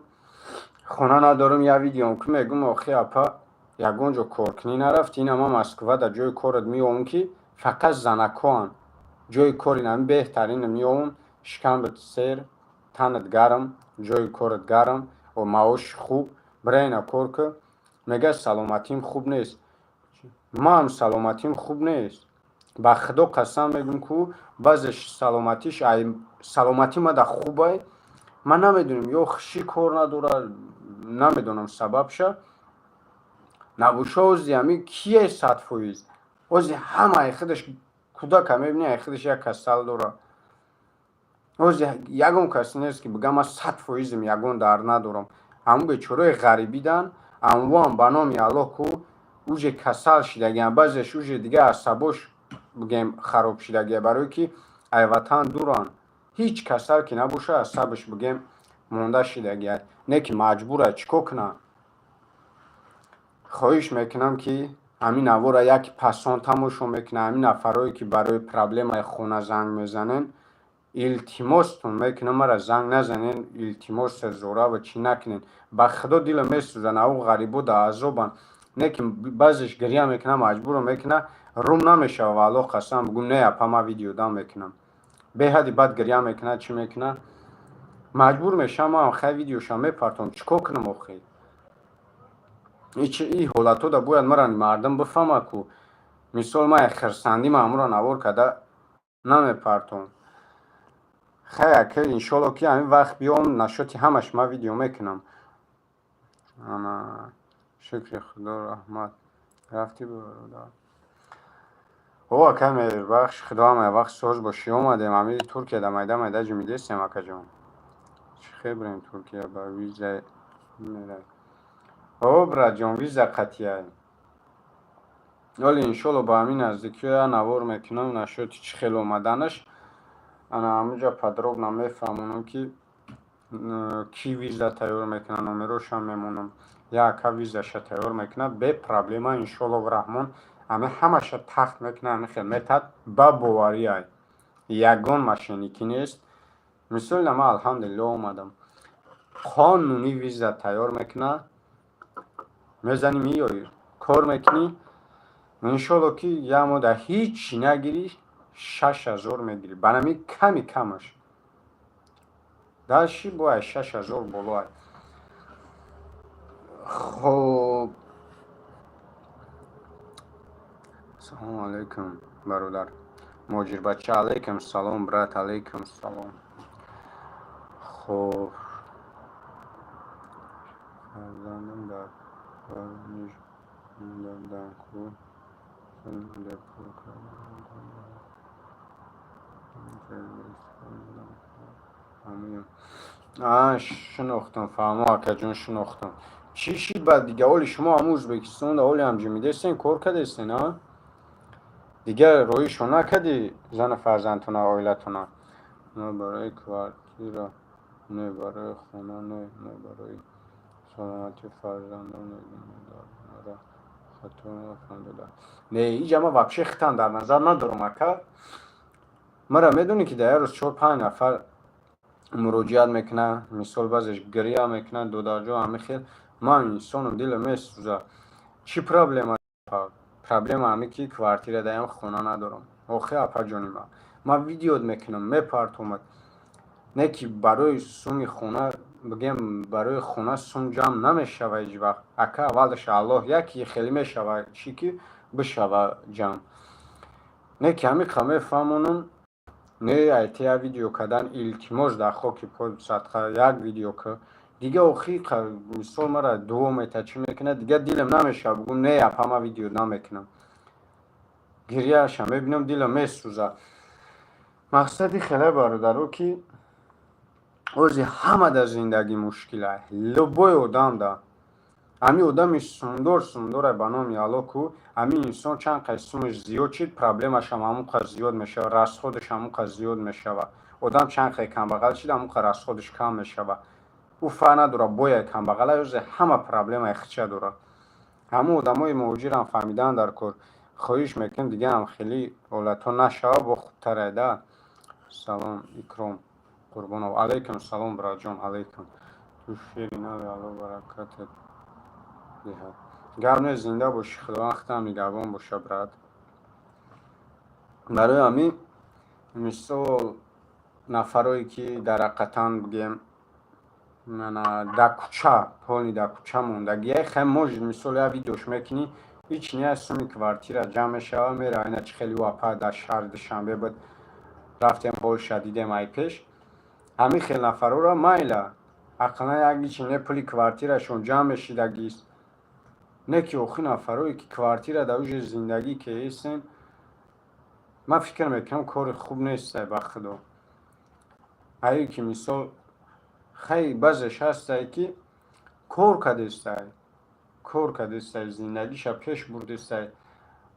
хона надорам, як видеом ку. Мегӯм: охи, апа, ягон ҷо коркунӣ нарафтӣ? Ина ман Москва дар ҷои корат меёвам, ки фақат занакоанд. Ҷои кори нами беҳтарина меёвам, шикамбат сер, танат гарм, ҷои корат гарм, маоши хуб, бира, ина кор ку. Мегӯяд: саломатим хуб нест. Ман саломатим хуб нест, ба Худо қасам мегӯм ку. Баъзеш саломатиш, саломатӣ мада хубай, ман намедонам, ё хушӣ кор надорад, намедонам сабабша. Набоша, ози ҳамин кие 100%. Ози ҳамаи худаш кӯдака мебини, ай худаш як касал дора. Ози ягон кас нест, ки бигам, ман 100%-им, ягон дард надорам. Ҳамун бечораи ғарибидан, амвоам, ба номи Аллоҳ, ку уже касал шидагиам, баъзеш уже дига асабош, бигем, хароб шидагия, барое ки ай ватан дуранд. Ҳеҷ касал ки набоша, асабаш, бигем, монда шидагия, не ки маҷбура, чӣ кор кунад? Хоҳиш мекунам, ки ҳамин навора яке пасон тамошо мекунад, ҳамин нафарое ки барои проблемаи хона занг мезанен, илтимостон мекунам, мара занг назанен, илтимос, зорава чӣ накунен. Ба Худо, дилам месӯзад, ав ғарибо дар азобанд, не ки баъзеш гиря мекунад, маҷбурам мекунад, рум намешава. Валлоҳ, қасам, бигӯ, не, апа, ман видео дам мекунам. Беҳади баъд гиря мекунад, чӣ мекунад, маҷбур мешавам, ман хай видеоша мепартом. Чӣ кор кунам охи? И ҳолатҳо бояд мара мардум бифаҳмад ку. Мисол, ман хирсандӣ маъмурро навор карда намепартом. Хай, ака, иншолло, ки ҳамин вақт биём, нашоти ҳамаш ман видео мекунам. Ана, шукри Худо, раҳмат. Рафтӣ, бародар? О, ака Меҳрбахш, Худо ҳама вақт соз бошӣ. Омадем, ҳамин Туркияда майда майда ҷумидестем, акаҷон. Чӣ хел бирем Туркия, ба виза мерай? О, братҷон, виза қатъияй. Оли, иншолло, ба ҳамин наздикиҳо як навор мекунам нашоти чӣ хел омаданаш. Ана, ҳамунҷа подробно мефаҳмонам, ки кӣ виза тайёр мекунад, номерошам мемонам. Як ака визаша тайёр мекунад бе проблема, иншоллоҳ раҳмон, ҳами ҳамаша тахт мекунад, ҳами хел метад, ба боварӣ ай. Ягон мошенникӣ нест. Мисоли, ман, алҳамдулилло, омадам. Қонунӣ виза тайёр мекунад, мезанӣ, меоӣ, кор мекунӣ, иншолло, ки як моҳ дар ҳичи нагирӣ, 6000 мегирӣ. Ба нами ками камаш. Дальше бояд 6000 боло ай. Хоб. Салому алайкум, бародар. Муҳоҷирбача, алайкум салом, брат, алайкум салом. Хоб. Фарзандам дар Воронеж монда буданд ку. Пул карда. Шинохтам, фаҳмо, акаҷон, шинохтам. Чӣ шид баъд дига? Оли шумо ҳамун Ӯзбекистонда оли ҳам ҷимидестен, кор кардестен, а? Дигар роҳишо накардӣ зану фарзандтона, оилатона? На барои квартира, не барои хона, не, на барои саломатии фарзандон. Маро хато нафаҳм дода. Не, иҷа ман вообще хитан дар назар надорам, ака. Мара медонӣ, ки дар як рӯз чор панҷ нафар муроҷиат мекунад, мисол, баъзеш гиря мекунад, додарҷон, ҳамин хел. Ман инсонам, дилам месӯзад. Чӣ проблема? Проблема ҳамин ки квартира даям, хона надорам. Охи, апаҷони ман, ман видеот мекунам, мепартомад. Не ки барои суми хона, бигем, барои хона сум ҷамъ намешава ҳеҷ вақт. Ака, аввалаш Аллоҳ яке хеле мешава, чӣ ки бишава ҷамъ. Не ки ҳамин қа мефаҳмонам, не, айти як видео кардан, илтимос, дар хоки по садқа, як видео ки дига охи, мисол, мара дуо мета, чӣ мекунад, дига дилам намешава бигӯм, не, апа, ман видео намекунам. Гиряаша мебинам, дилам месӯзад. Мақсади хеле, бародаро, ки ози ҳама дар зиндагӣ мушкилай, любой одам да. Ҳамин одами сундор сундорай, ба номи Алло ку, ҳамин инсон чанд қай сумаш зиёд шид, проблемашам ҳамон қадр зиёд мешавад, расходаш ҳамон қадр зиёд мешавад. Одам чанд қай камбағал шид, ҳамон қадр расходаш кам мешавад. Ӯ фарқ надорад, бояд камбағала, озе ҳама проблемаи хича дорад. Ҳамон одамои муҳоҷирам фаҳмидаанд дар кор. Хоҳиш мекунем, дигаам хеле ҳолатҳо нашавад, бо хубтарай да. Салом, Икром Қурбонов. Алайкум салом, братҷон, алайкум. Ту шери нави, Аллоҳ баракатат диҳад. Гап нест, зинда бошӣ, Худованд худам нигаҳбон боша, брат. Барои ҳамин, мисол, нафарое ки дар ҳақиқатан, бигем, дар кӯча, полный дар кӯча мондагия, хай, может, мисол, як видеош мекунӣ, ҳеч не, суми квартира ҷамъ мешава, мера. Ина чи хеле ӯ апа дар шаҳри Душанбе буд, рафтем, ҳолша дидем ай пеш. Ҳамин хел нафарора майла, ақаллан як ичи не, пули квартирашон ҷамъ мешидагист. Не ки охи нафарое ки квартира дар уже зиндагӣ кеестен, ман фикр мекунам, кори хуб нестай, ба худо. Ае ки мисол, хай, баъзеш ҳастае ки кор кардестай, кор кардестай, зиндагиша пеш бурдестай,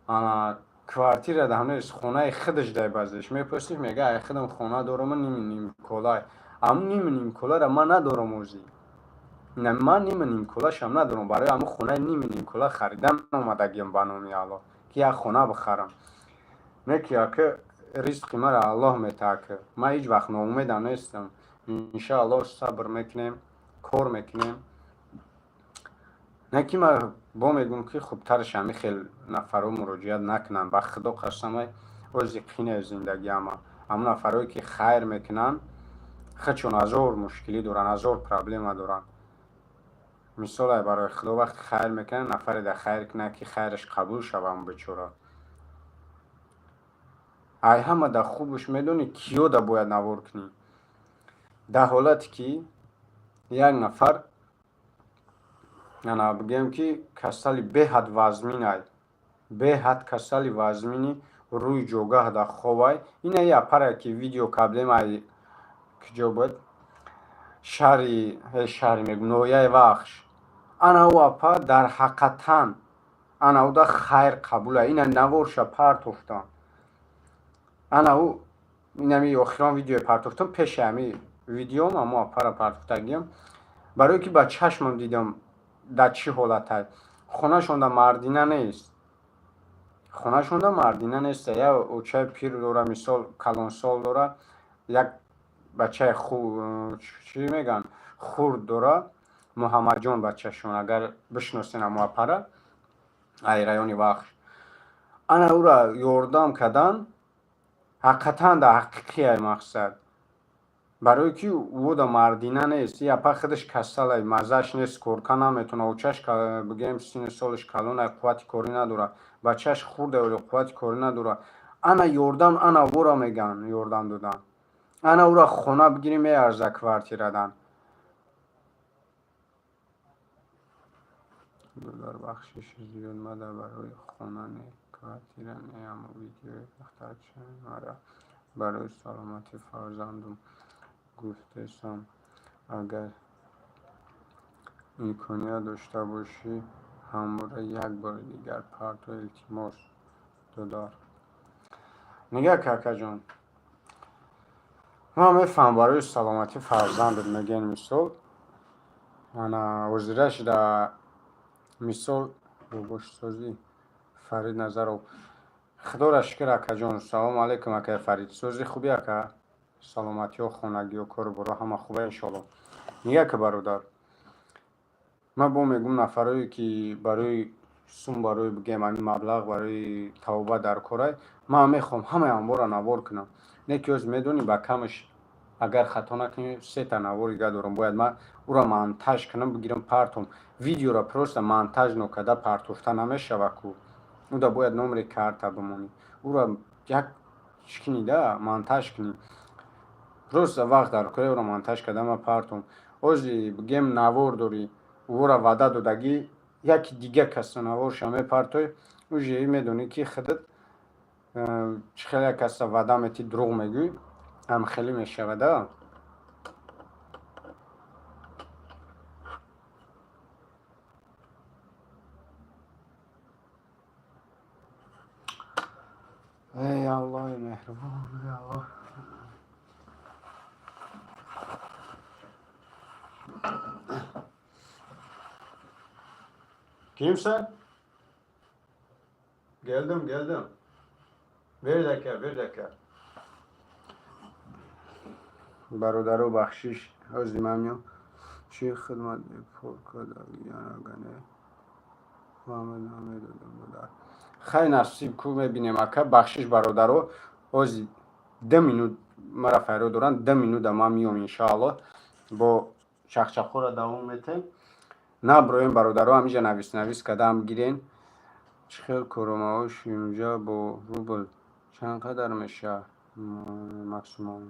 ана квартира да ҳамест, хонаи худаш дай. Баъзеш мепурсӣ, мега: «Ай худам хона дорам, ними нимколай». Ам ними нимколара ман надорам озӣ, ман ними нимколашам надорам. Барои ҳамун хонаи ними нимкола харидан омадагиам, ба номи Аллоҳ, ки як хона бихарам. Не ки ака, ризқи мара Аллоҳ метаҳад, ки ман ҳеҷ вақт ноумедам нестам. Иншааллоҳ, сабр мекунем, кор мекунем. Не ки ман бо мегӯм, ки хубтараш ҳами хел нафарҳо муроҷиат накунанд. Ба худо қасамай, ози қинаи зиндагӣ ама ҳамун нафарҳое ки хайр мекунанд, худшон ҳазор мушкилӣ доранд, ҳазор проблема доранд. Мисолай, барои худо, вақте хайр мекунанд, нафаре да хайр кунад, ки хайраш қабул шава. Бечора, ай ҳама да хубаш медонӣ, киё да бояд навор кунӣ? Дар ҳолате ки як нафар, ана бигӯем, ки касали беҳад вазминай, беҳад касали вазмини, рӯи ҷогаҳ да ховай. Ина апаре ки видео кардем, ай куҷо буд, шаҳри мегӯ, ноҳияи Вахш. Ана ӯ апа дар ҳақиқатан ана ӯ да хайр қабула. Ина наворша партофтам, ана ӯ инами охирон видеои партофтам. Пеши ҳами видеом амо апара партофтагиам, барое ки ба чашмам дидам дар чӣ ҳолатай. Хонашонда мардина нест, хонашонда мардина нест. Як очаи пир дора, мисол, калонсол дора, як бачаи чӣ мегӯянд, хурд дора, Муҳаммадҷон бачашон, агар бишносен амо апара, ай райони Вахш. Ана ӯра ёрдам кардан ҳақиқатан да ҳақиқия мақсад, барое ки ӯда мардина нест. И апа худаш касалай, маззаш нест, корка наметавона. Очаш, бигӯем, сину солаш калонай, қуввати корӣ надорад. Бачааш хурда, оле қуввати корӣ надорад. Ана ёрдам, ана вора мегӯянд, ёрдам додан. Ана ӯра хона бигирӣ, меарза квартирадан. Додар, бахшиши зиёд, мада барои хона не, квартира не, аммо видеои мара барои саломатии фарзандум гуфтесам. Агар имконият дошта бошӣ, ҳамвора як бори дигар парто, илтимос, додар. Нигаҳ, какаҷон, ман мефаҳмам, барои саломатии фарзандат мегӯен. Мисол, ана ҳозираш да мисол бобошсозӣ Фарид Назаров. Худоро шукр, акаҷон. Салому алайкум, акаи Фарид, сӯзи хуби, ака? Саломатиҳо, хонагиҳо, кору боро ҳама хуба, иншоалло. Нигаҳ ки, бародар, ман бо мегӯм, нафарое ки барои сум, барои, бигӯем, ҳамин маблағ барои тавба дар корай, ман мехоҳам ҳамаи амвора навор кунам. Не ки ҳоз медонӣ, ба камаш, агар хато накунӣ, сета навори дига дорам, бояд ман ӯро монтаж кунам, бигирам, партом. Видеоро просто монтаж нокарда партофта намешава ку. Ӯда бояд номери карта бимонӣ, ӯро як чӣ кунӣ да, монтаж кунӣ. Просто вақт дар кора, ӯро монтаж карда ман партом. Ози, бигем, навор дорӣ, ӯро ваъда додагӣ, яки дига каса наворша мепартоӣ, уже медонӣ, ки худат чӣ хел як каса ваъда метӣ, дурӯғ мегӯӣ, ҳамхелӣ мешавада. Эй Аллоҳи меҳрубон, эй Аллоҳ! Kimsin? Geldim, geldim. Bir dakika, bir dakika. Бародаро, бахшиш, ҳози ман меом. Чӣ хидмат пуркардагиянагане намедодам, додар. Хай, насиб ку, мебинем, ака. Бахшиш, бародаро, ҳози 2 минут мара файро доранд, 2 минута ман меом, иншоаллоҳ, бо чахчахҳоро давом метем. Наброем, бародаро, ҳамиҷа навис навис кардам, гирен. Чӣ хел коромаош инҷа бо рубл чанд қадар мешавад максимум?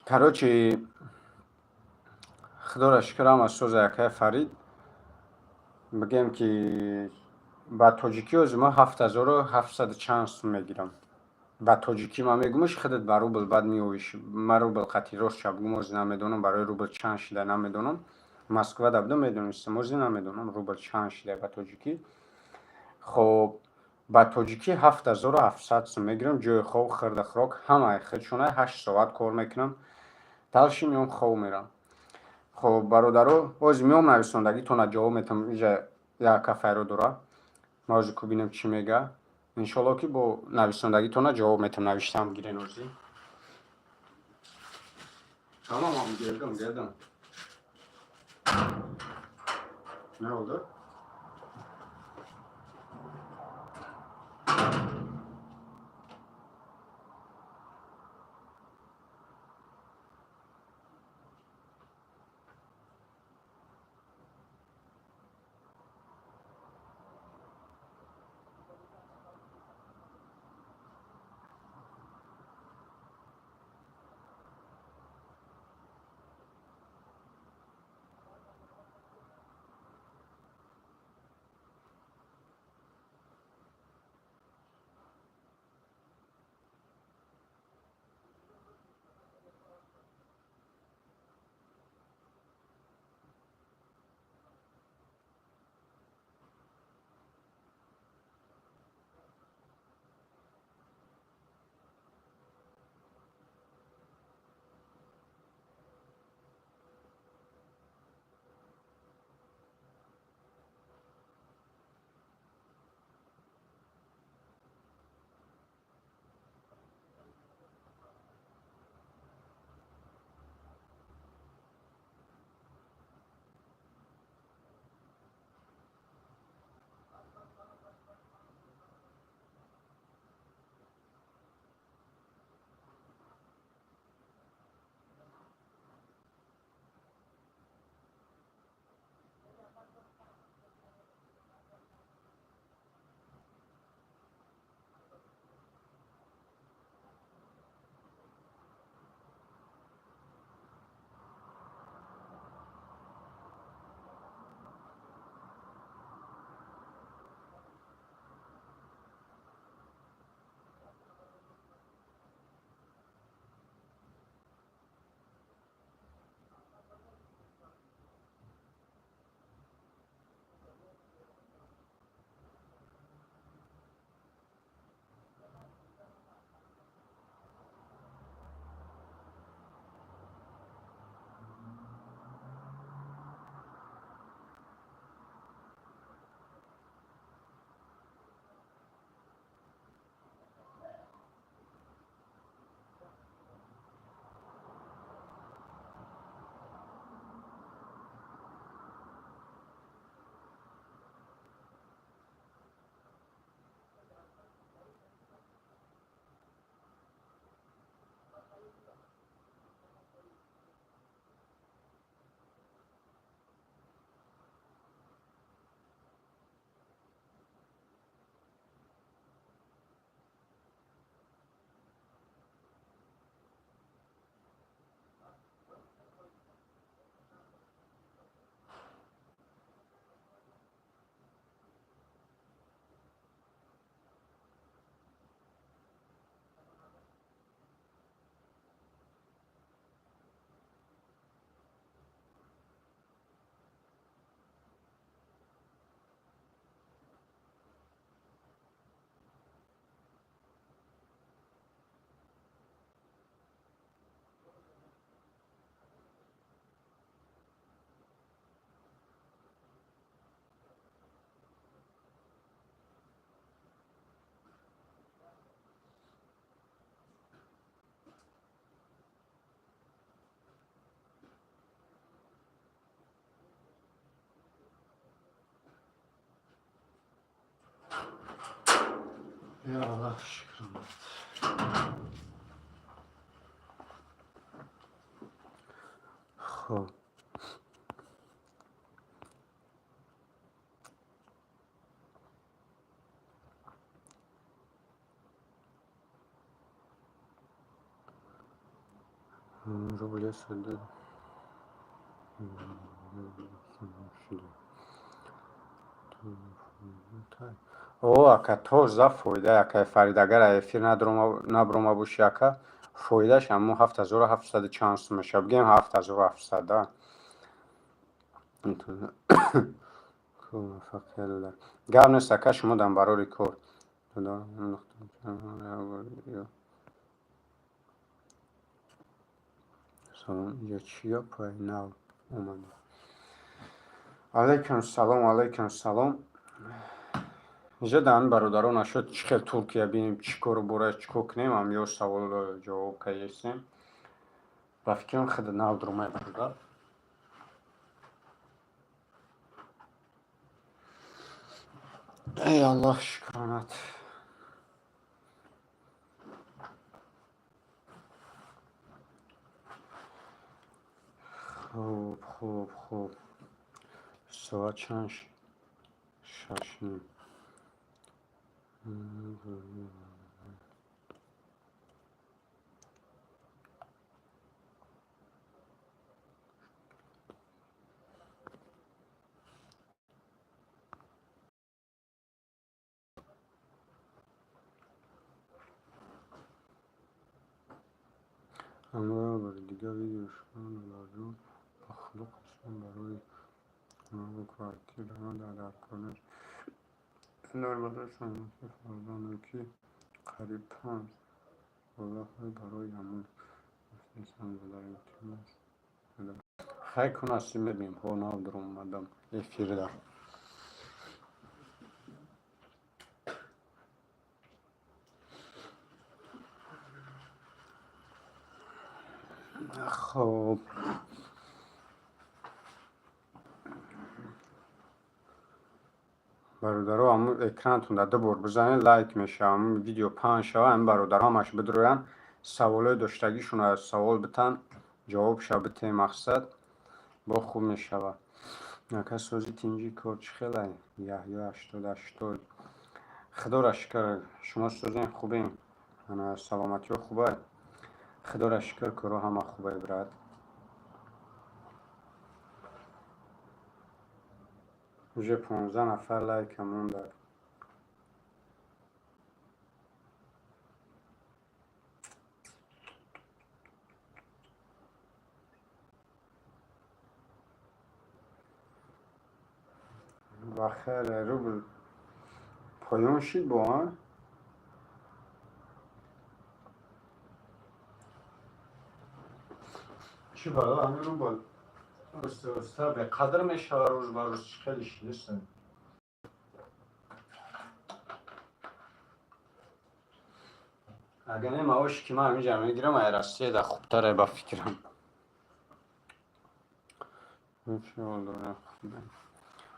Короче, худоро шукр, ҳама соза, якай Фарид. Бигем ки ба тоҷикӣ ҳозир ман 7700 чанд сум мегирам. Ба тоҷикӣ ман мегӯмаш, худат ба рубл баъд меовиш. Ман рубл қатъи рост ча бигӯм, ҳозир намедонам, барои рубл чанд шида намедонам. Москвада будам, медонистам, ҳозир намедонам рубл чанд шида ба тоҷикӣ. Хоб, ба тоҷикӣ 7700 сум мегирам, ҷои хоб, хирду хӯрок ҳамаи худшона, 8 соат кор мекунам. Дальше меом, хоб мерам. Хоб, бародаро, ҳозир меом, нависондагитона ҷавоб метам. Иҷа як кафайро дора. Ман ҳозир ку бинам, чӣ мега. Иншоалло, ки бо нависондагитона ҷавоб метам, навиштаам гирен ҳозир. Тамом, geldim, geldim. Ne oldu? Ya Allah, şükür. Хоб, рубли сюда. О, ака, тоза фоида, акай Фарид, агар эфир наброма боши, ака, фоидааш ҳамун 7700 чанд сум мешавад. Бигем 7700, да. Гап нест, ака, шумо дан барори кор. Салом, инҷа чӣ гапай нав омада? Алайкум салом, алайкум салом. Инҷа дар бародаро нашуд, чӣ хел Туркия бинем, чӣ кору бора, чӣ кор кунем, ам ё савол ҷавоб кардем. Ба фикрам худ нав дурумай бародар. Эй Аллоҳ, шукронат. Хуб, хуб, хуб. Соат чанд? 6:30. Ҳамроҳ бори дигар видео шумо додарҷон, ба худо қасам, барои мо квартира дар кор нест. Дар барои саломатии фарзандам, ки қариб 5 солаҳои, барои ҳамон гуфтесам, додар, илтимос. Хай кун, ҳастӣ, мебинем. Ҳо, нав дуромадам эфирда. Хоб, бародаро, ҳамун экранатон дар ду бор бизанед, лайк мешава, ҳамун видео паҳн шава, ҳамин бародаро ҳамаш бидроянд, саволҳои доштагишонро савол битан, ҷавобша битем, мақсад бо хуб мешава. Ака, сози, тинҷи, кор чӣ хелай? Яҳё 8080. Худоро шукр, шумо созем, хубем, ана саломатиҳо хубай, худоро шукр, корҳо ҳама хубай, брат. Уже 15 нафар лайка мондад. Ба хеле рубл поён шид бо а? Чӣ бало, ҳамин рубл оста оста беқадр мешава рӯз ба рӯз, чӣ хеле шидеста. Агар не, маоши ки ман ҳаминҷа мегирам, ай Россияда хубтаре, ба фикрам.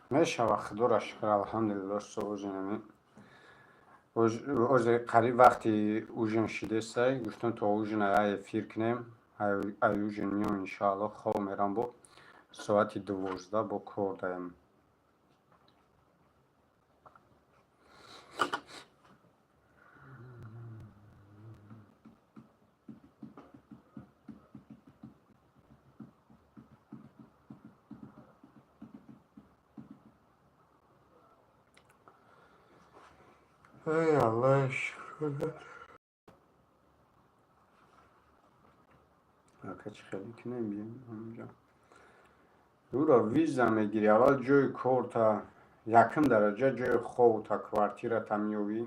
Мешава, худоро шукр, алҳамдулилло, соозинами. Озе қариб вақти ужин шидесай, гуфтам то ужин ай эфир кунем, ай ужин миём, иншоалло, хоб мерам, бо соати 12 бо кор даем. Эй Аллоҳ, шукр. Ака, чӣ хеле кунем, биём ҳаминҷа? Ӯро виза мегирӣ, аввал ҷои корта, якум дараҷа ҷои хобта, квартирата меёвӣ.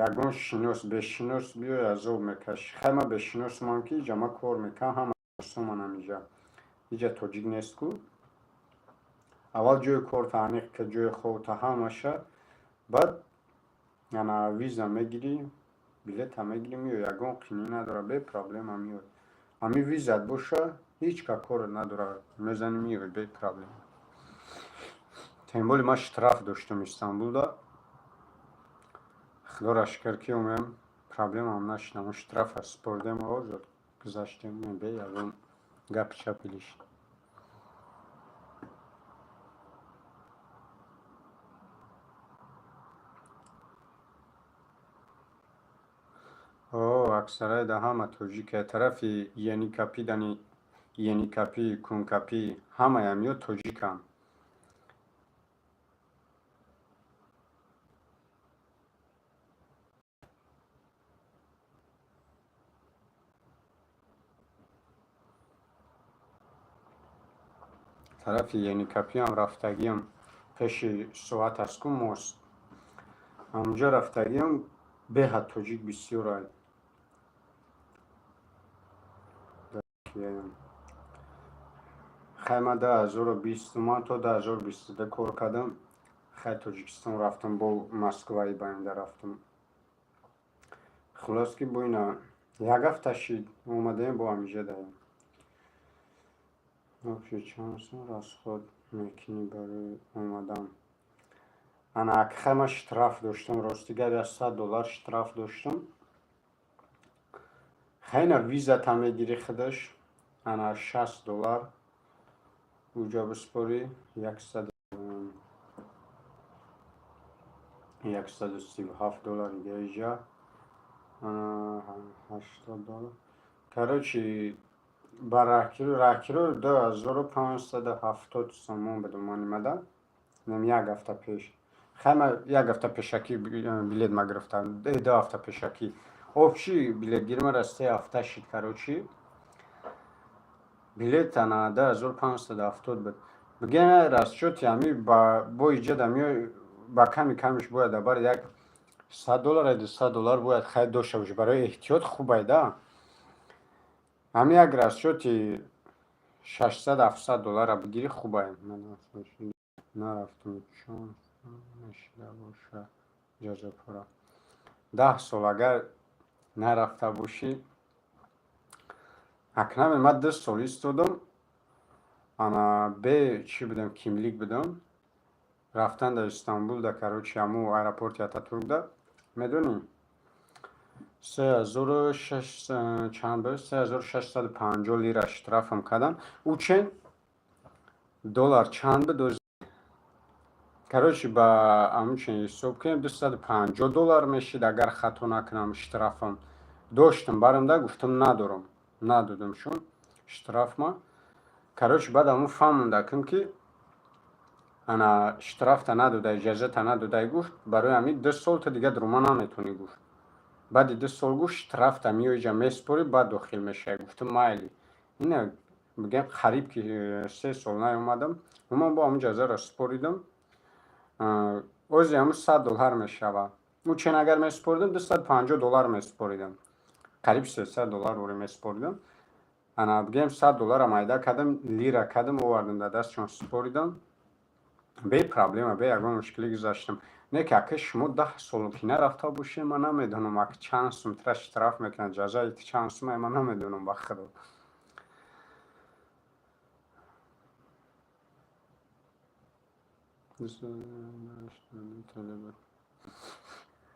Ягон шинос, бешинос биёй, азоб мекашӣ. Хай, ман бешиносмам, ки иҷа ман кор мекунам, ҳама шиносоман ҳамиҷа. Иҷа тоҷик нест ку. Аввал ҷои корта аниқ ка, ҷои хобта, ҳамаша, баъд ана виза мегирӣ, билета мегирӣ, меоӣ, ягон қинӣ надора, бе проблема меоӣ. Ҳамин визат боша, ҳеҷ ка корат надора, мезанӣ, меоӣ бе проблема. Тем более ман штраф доштам Истанбулда. Худоро шукр, ки омем, проблемам нашид, ҳамон штрафа супордем, озод гузаштем бе ягон гапи чапи лиш. О, аксарияда ҳама тоҷика, тарафи Еникапи, дани Еникапи, Кункапи, ҳамаям ё тоҷиканд. Тарафи Еникапиам рафтагиам, пеши соат аст ку, мост, ҳамунҷо рафтагиам, беҳад тоҷик бисёр ай. Хай, ман 2020, ман то 2022 кор кардам. Хай, Тоҷикистон рафтам, бо Москваи баинда рафтам. Хулос, ки бо ина як ҳафта шид, омадаем, бо ҳамиҷа даем. Вообще чанд сум расход мекунӣ барои омадан? Ана, хай, ман штраф доштам, рости гап, як 100 доллар штраф доштам. Хайна, визата мегирӣ, худаш ана 60 доллар, уҷа биспорӣ, 137 доллар, дига иҷа 80 доллар. Короче, ба раҳкиро 2570 сомон будам ман омада як ҳафта пеш. Хай, ман як ҳафта пешакӣ билет ма гирифтам, 2 ҳафта пешакӣ. Общий билетгири мара 3 ҳафта шид. Короче, билет ана 2570 буд. Бигем, расчёти ҳами бо иҷада миёй, ба ками камиш бояд бар 100 доллар, 200 доллар бояд хайр дошта бошӣ, барои эҳтиёт хубай да. Ҳами як расчёти 600-700 доллара бигирӣ, хубай. Нарафтум, чон нашида боша ҷазопура. 10 сол агар нарафта бошӣ, акнаме ман 2 сол истодам, ана бе чӣ будам, kimlik будам, рафтан дар Истанбул да. Короче, ҳамун аэропорти Ататурк да, медонӣ, се ҳазору шаш чанд буд, 3650 лира штрафам карданд. Ӯ чен доллар чанд буд? Короче, ба ҳамун чен ҳисоб кунем, 250 доллар мешид, агар хато накунам. Штрафам доштам барам да, гуфтам надорам, надодамшон штрафма. Короче, баъд ҳамун фаҳмондакм, ки ана штрафта надода, иҷозата надодай, гуфт, барои ҳамин 2 сол ту дига дурума наметонӣ, гуфт. Баъди 2 сол, гуфт, штрафта меои, иҷа месупорӣ, баъд дохил мешавӣ. Гуфтам майли. Ина бигем, қариб ки 3 сол наомадам. Ман бо ҳамун ҷазаро супоридам. Ози ҳамун 100 доллар мешавад. Ӯ чен агар месупоридам, 250 доллар месупоридам, қариб 300 доллар ори месупоридам. Ана, бигем, 100 доллара майда кардам, лира кардам, овардам, дар дастшон супоридам, бе проблема, бе ягон мушкилӣ гузаштам. Не ки ака, шумо 10 сол ки нарафта бошед, ман намедонам, ак чанд сум тра штраф мекунад, ҷазаи чанд сума, ман намедонам, ба худо.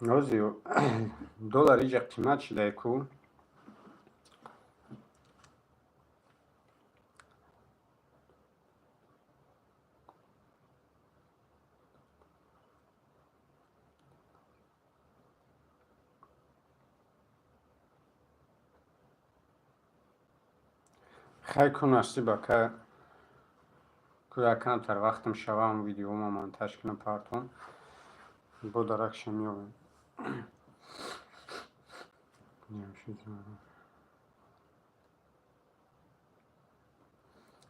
Ози доллар иҷа қимат шидай ку. Хай, ку насиб, ака, ку якамтар вақтам шавам, видеома монтаж кунам, партон, бо даракша меоям.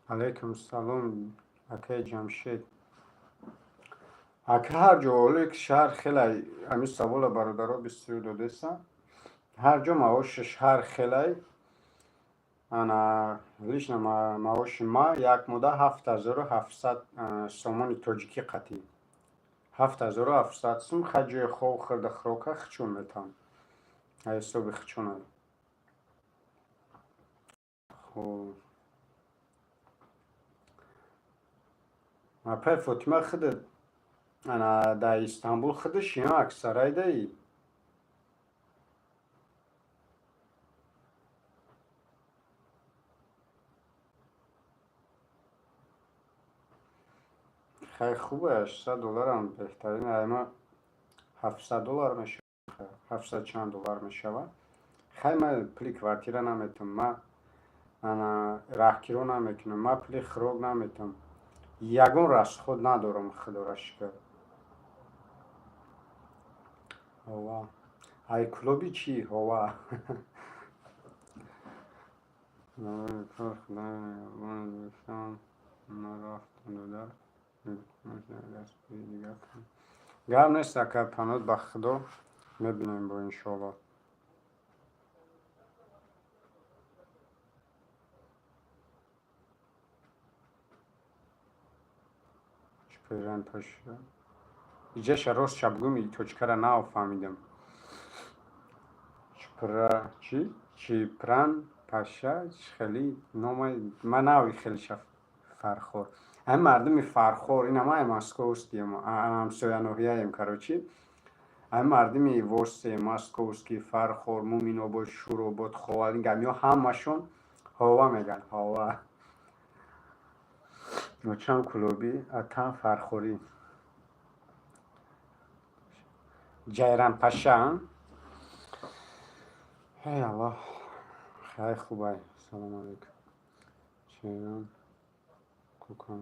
Алайкум салом, акаи Ҷамшед. Ака, ҳар ҷо олик шаҳр хелай. Ҳамин савола бародаро бисёр додеса. Ҳар ҷо маошаш ҳар хелай. Ана, лично маоши ма як муда 7700 сомони тоҷикӣ қатӣ, 7700 сум. Хай, ҷои хоб, хӯрда, хӯрока хичон метавон, ҳисоби хичона. Хоб, апай Фотима, худат ана дар Истанбул худаш ё аксарайдаи? Хай, хубе, 800 долларам беҳтарин. Айма 700 доллар мешавад, ҳафтсад чанд доллар мешавад. Хай, ман пули квартира наметавам, ман ана раҳкиро намекунам, ман пули хӯрок наметавам, ягон расход надорам, худоро шукр. Ҳова ай клуби чӣ? Ҳова. Ман рафтам, додар. Гап нест, ака, панот ба Худо, мебинем бо, иншоалло. Чипиран паша. Иҷаша рост чапгум, точкара нафаҳмидам. Чипра чи? Чипран паша хеле номай ман нави хеле шаф Фархор. Ҳамин мардуми Фархор, ина ман московскием, ҳамсоя ноҳияем, короче. Ҳамин мардуми Восе, Московский, Фархор, Муминобод, Шуробод, Ховалинг, ҳамиҳо ҳамашон ҳова меган, ҳова. Очам Кулобӣ, атам Фархорӣ. Ҷайранпаша. Эй Аллоҳ, хай хубай. Салом алейкум. Чайран кукон.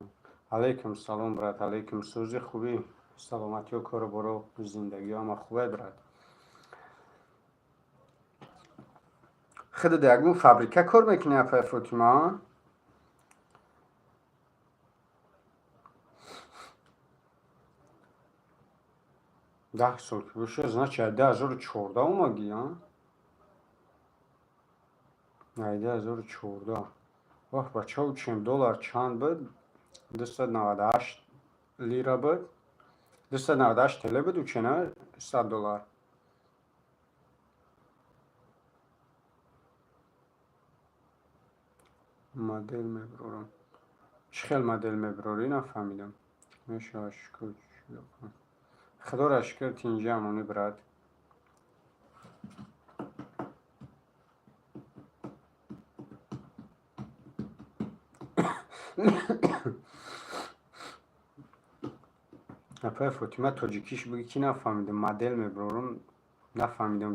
Алейкум салом, брат, алейкум. Сӯзи хубӣ, саломатиё, кору боро, зиндагиё ҳама хубай, брат. Худат ягон фабрика кор мекунӣ, апай Фотима? 10 сол ки боша, значит, ай 2014 омадӣ, а? Ай 2014. Вах, бачаҳо, учем, доллар чанд буд? 298 лира буд. 298 ТЛ буд, учена, 100 доллар. Модель меброрам. Чӣ хел модель меброрӣ, нафаҳмидам. Мешавад, шукр. Худоро шукр, тинҷи амонӣ, брат. Апай Фотима, тоҷикиш бигӣ, ки нафаҳмидам. Модель меброрам, нафаҳмидам.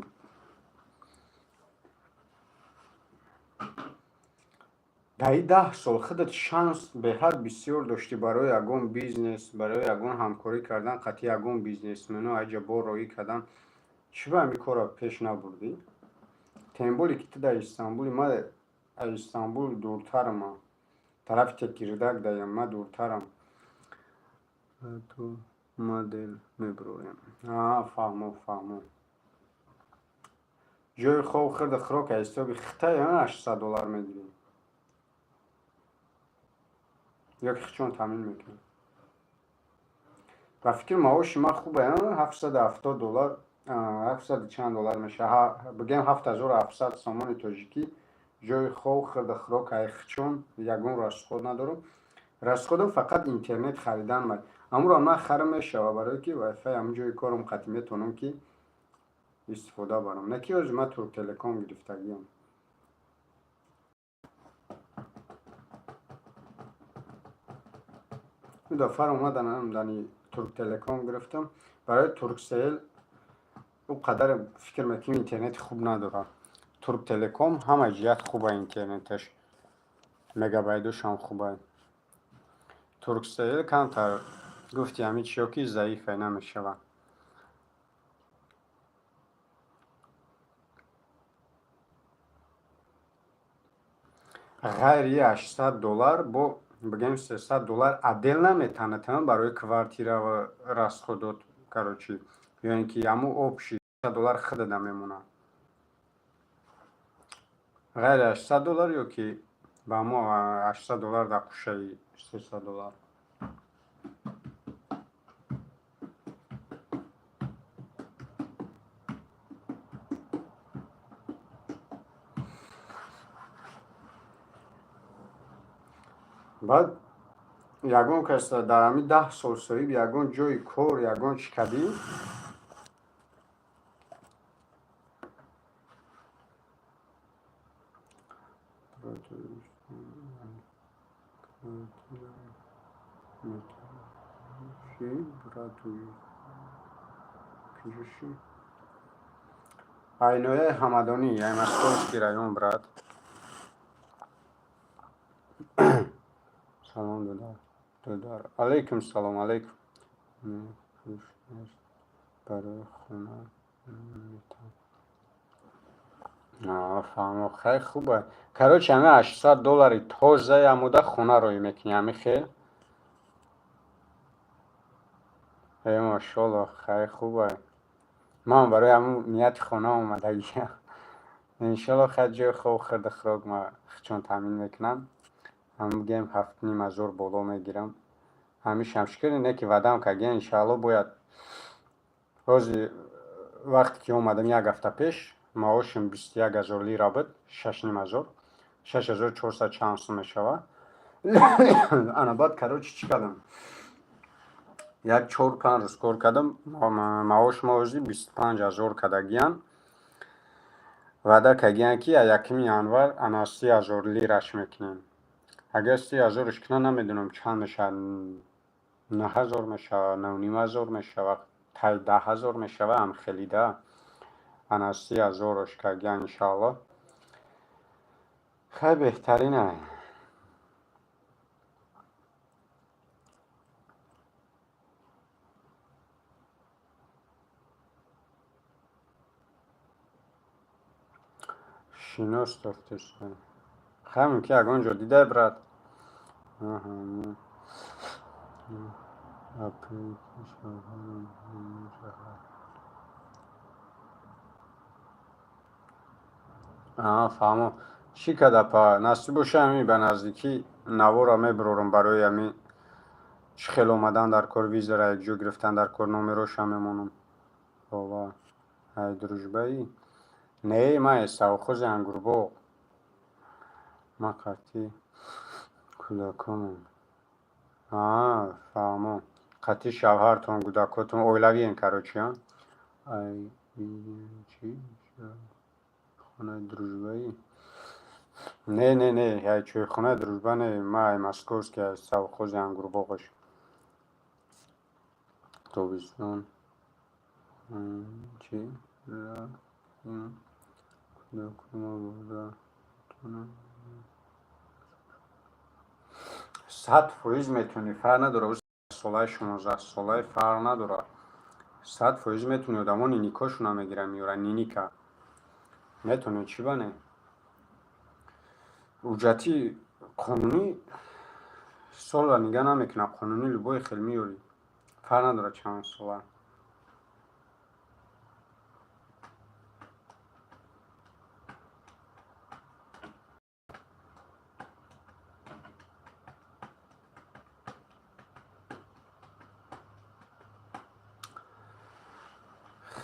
Дар ин 10 сол худат шанс беҳад бисёр доштӣ барои ягон бизнес, барои ягон ҳамкорӣ кардан қатъи ягон бизнесмено, айҷа бор роҳӣ кардан. Чӣ ба ҳамин корро пеш набурдӣ? Тем более ки ту дар Истанбули, ман аз Истанбул дуртарам, тарафи Текирдаг даям, ман дуртарам. Ту модель меброрем. А, фаҳмо, фаҳмо. Ҷои хоб, хӯрду хӯрок аз ҳисоби хитай 800 доллар мегирӣ? Ё ки хичон таъмин мекунад? Ба фикр, маоши ман хубе, 770 доллар, ҳафтсаду чанд доллар мешавад, бигӯем 7700 сомони тоҷикӣ. Ҷои хоб, хӯрду хӯрок ай хичон, ягон расход надорам. Расходам фақат интернет харидан мад. Амуро ман харам мешава, барое ки вайфай ҳамун ҷои корам қатъи метавонам ки истифода барам. Не ки ҳозир ман Турктелеком гирифтагиам. Ду дафъа омаданам, дани Турктелеком гирифтам. Барои Турксел ӯ қадар фикр мекунем, интернети хуб надорад. Турктелеком ҳама ҷиҳат хуба, интернеташ, мегабайтошам хуба. Турксел камтар, гуфти, ҳамин чиё ки заифе, намешавад. Ғайри 800 доллар, бо бигем 300 доллар отдельно метавонад барои квартира ва расходот, короче, ё ин ки ҳамун общий доллар худада мемонад? Ғайри 800 доллар ё ки ба ҳамун 800 доллар дар қушаи 300 доллар? Баъд ягон кас дар ҳамин 10 сол, соҳиб, ягон ҷои кор, ягон чӣ кардӣ? Ай ноҳияи Ҳамадонӣ, ай Московский район, брат. Салом, додар, додар. Алейкум салом, алейкум. Барои хона. Фаҳмо, хай хуба. Короче, ҳами 800 доллари тозаи амуда хона роӣ мекунӣ, ҳами хел? Э, мошолло, хай хуба. Ман барои ҳамун нияти хона омадагиам. Иншолло, хай ҷои хоб, хӯрду хӯрок ма чун таъмин мекунам. Ҳамун бигем, 7500 боло мегирам. Ҳамишам шукр, не ки ваъдаам кардем, иншоалло бояд. Ҳози вақте ки омадам, як ҳафта пеш, маошам 21 000 лира буд, 6500, 6400 чанд сум мешавад. Ана баъд, короче, чӣ кардам? Як 4-5 рӯз кор кардам, маош ма ҳози 25 000 кардагиян. Ваъда кардагиян, ки 1-уми январ ана 30 000 лираш мекунем. Агар 30 000-ш кунанд, намедонам чанд мешавад, 9000 мешавад, 9500 мешавад, тай 10 000 мешавад, ам хеле да. Ана 30 000-аш кардагиян, иншоалло. Хай, беҳтарина. Шинос дофтеста. Хай, мумкин ягон ҷо дидай, брат. Аҳа. Апрел шавҳарам. Аҳа, фаҳмо. Чӣ кард, апа? Насиб боша, ҳами ба наздикӣ навора мебарорам барои ҳами чӣ хел омадан дар кор, визара якҷо гирифтан дар кор, номероша мемонам. Ова. Ай дружбаи? Не, ман совхози Ангурбоғ. Ман қатъи кӯдаконам. Аа, фаҳмо. Қатъи шавҳартон, кӯдакотон, оилавиен, короче, а? Ай чӣ? Хонаи дружбаи? Не, не, не, ай чойхонаи дружба не, ман ай московский, ай совхози Ангурбоғаш. Тобистон. Чӣ? Кӯдакома бурда метавонам? 100% метавонӣ, фарқ надорад, солаи, 16-солаи, фарқ надорад. 100% метавонӣ, одамо ниникошона мегиранд, меоранд, ниника. Метавонӣ, чӣ ба не? Ҳуҷҷати қонунӣ солро нигаҳ намекунад, қонунӣ любой хел меёрӣ. Фарқ надорад чанд сола.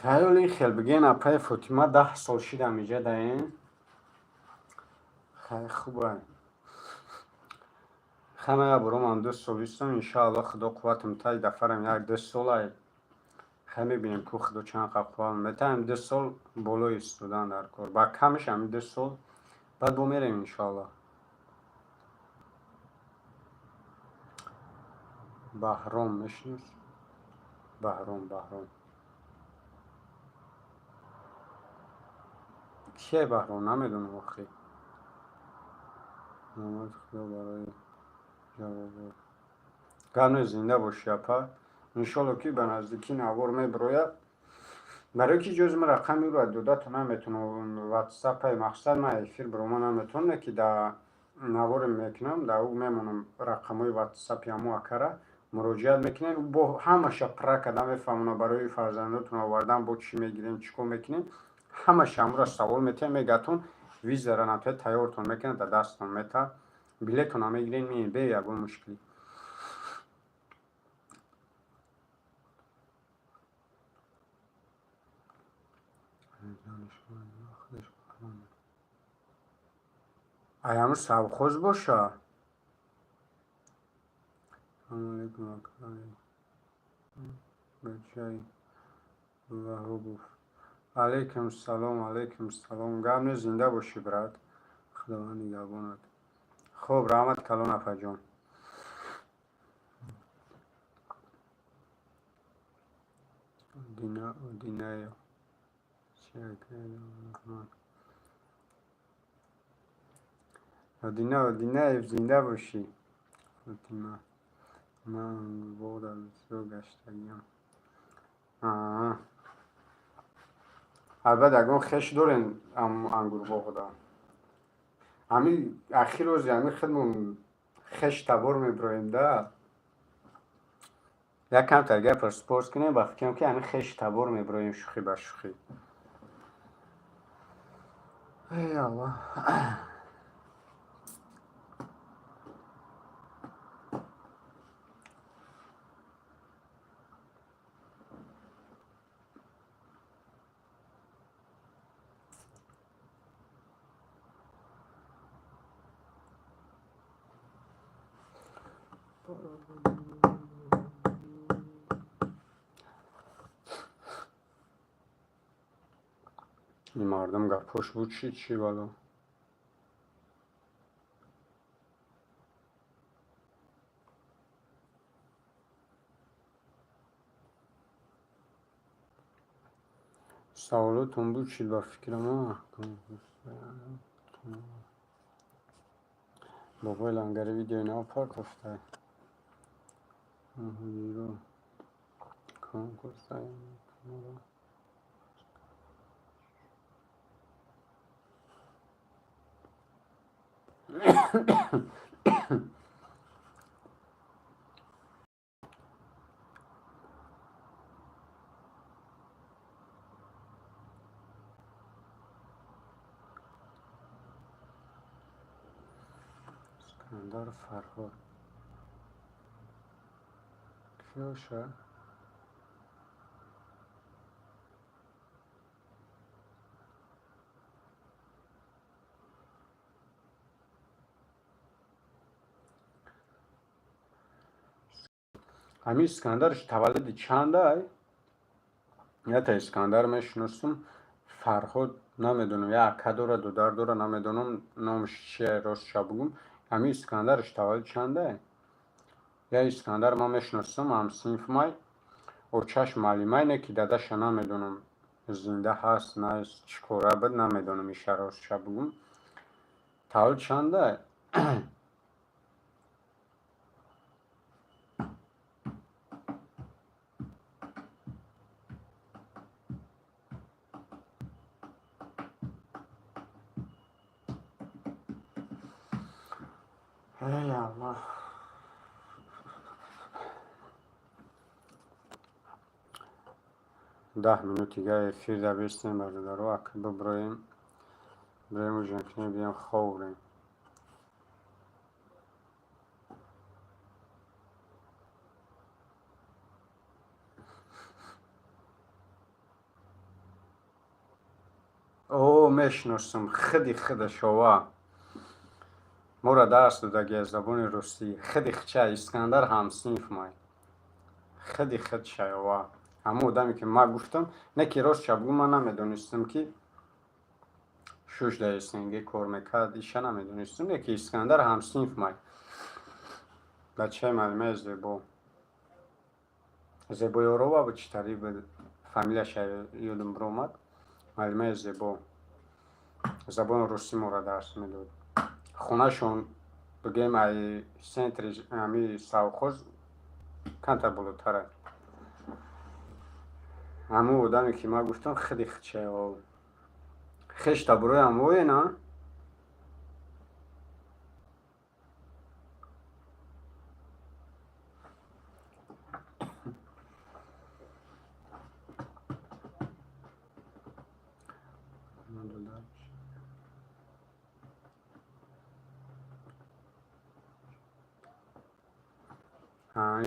Хаёли хел бигӯен, апаи Фотима, 10 сол шидам иҷа даен. Хай, хубай. Хай, ман як бор омадам, 2 сол истам, иншоалло, худо қувватам та, дафарам як 2 солай. Хай, мебинем ку худо чанд қадр қувват метаҳем, 2 сол боло истодан дар кор. Ба камаш ҳами 2 сол, баъд бо мерем, иншоалло. Баҳром мешинос? Баҳром, Баҳром. Кие Баҳром? Намедонам охи. Раҳмати Худо барои ҷавобот. Гап нест, зинда бошӣ, апа. Иншолло, ки ба наздикӣ навор мебирояд. Барои ки ҷози ман рақами ӯро додатон наметавонам, ватсапаи мақсад ман эфир бирома наметавонам, ки дар наворе мекунам, дар ӯ мемонам рақамҳои ватсапи ҳамун акара, муроҷиат мекунем, бо ҳамаша пурра карда мефаҳмонам, барои фарзандотон овардан бо чӣ мегирем, чӣ кор мекунем, ҳамаша ҳамура савол метиҳам, мегӯятон визара напе тайёртон мекунад, дар дасттон метаҳад, билетона мегирем, меем бе ягон мушкилӣ. Ай ҳамун совхоз боша? Салому алейкум, акай бачаи Ваҳобов. Алейкум салом, алейкум салом. Гап нест, зинда бошӣ, брат. Худованд нигаҳбонат. Хуб, раҳмат калон, апаҷон. Одина Одинаев. Чӣ акай раҳмат. Одина Одинаев, зинда бошӣ. Фотима. Ман Ангурбоғ дар бисёр гаштагиам. Аа. Албатта ягон хеш дорен ангурбоғда. Ҳами ахир рӯзи ҳами худмон хеш табор мебироем да. Як камтар гапро спорт кунем, ба фикрам ки ҳами хеш табор мебироем шӯхӣ ба шӯхӣ. Эй Аллоҳ. Ин мардум гапош буд чӣ чӣ бало? Саволотон буд чӣ ба фикрам? Бобои лангари видеои нав партофта. Искандар Фарҳод. Киёша? Ҳамин Искандарш таваллуди чандай? Ята Искандар мешиносум, Фарҳод намедонам, я ака дора, дудар дора, намедонам номаш чия, ростша бугум. Ҳамин Искандарш таваллуди чандай? Я Искандар ман мешиносам, ҳамсинфмай, очаш муаллимай, не ки дадаша намедонам, зинда ҳаст, нест, чӣ кора буд, намедонам иша ростша бугум. Таваллуд чандай? Эй Аллоҳ. 10 минут дига эфир да бистем, бародаро, ака биброем. Бирем ужин кунем, бием хобрем. О, мешиносам, худи худаш ова. Моро дарс додаги аз забони русӣ. Худи хча Искандар ҳамсинф май. Худи худ шайова. Ҳамон одаме ки ман гуфтам, не ки ростша бугум, ман намедонистам ки шуш дар СНГ кор мекард, иша намедонистам, не ки Искандар ҳамсинф май. Бачаи муаллимаи Зебо. Зебоёрова буд, чӣ тари буд, фамилияша ёдам биромад. Муаллимаи Зебо. Забони русӣ моро дарс медод. Хонашон бигем ай центри ҳами совхоз камтар болотара. Ҳамон одаме ки ман гуфтам, худи хчаё. Хеш табурои ҳамое, на?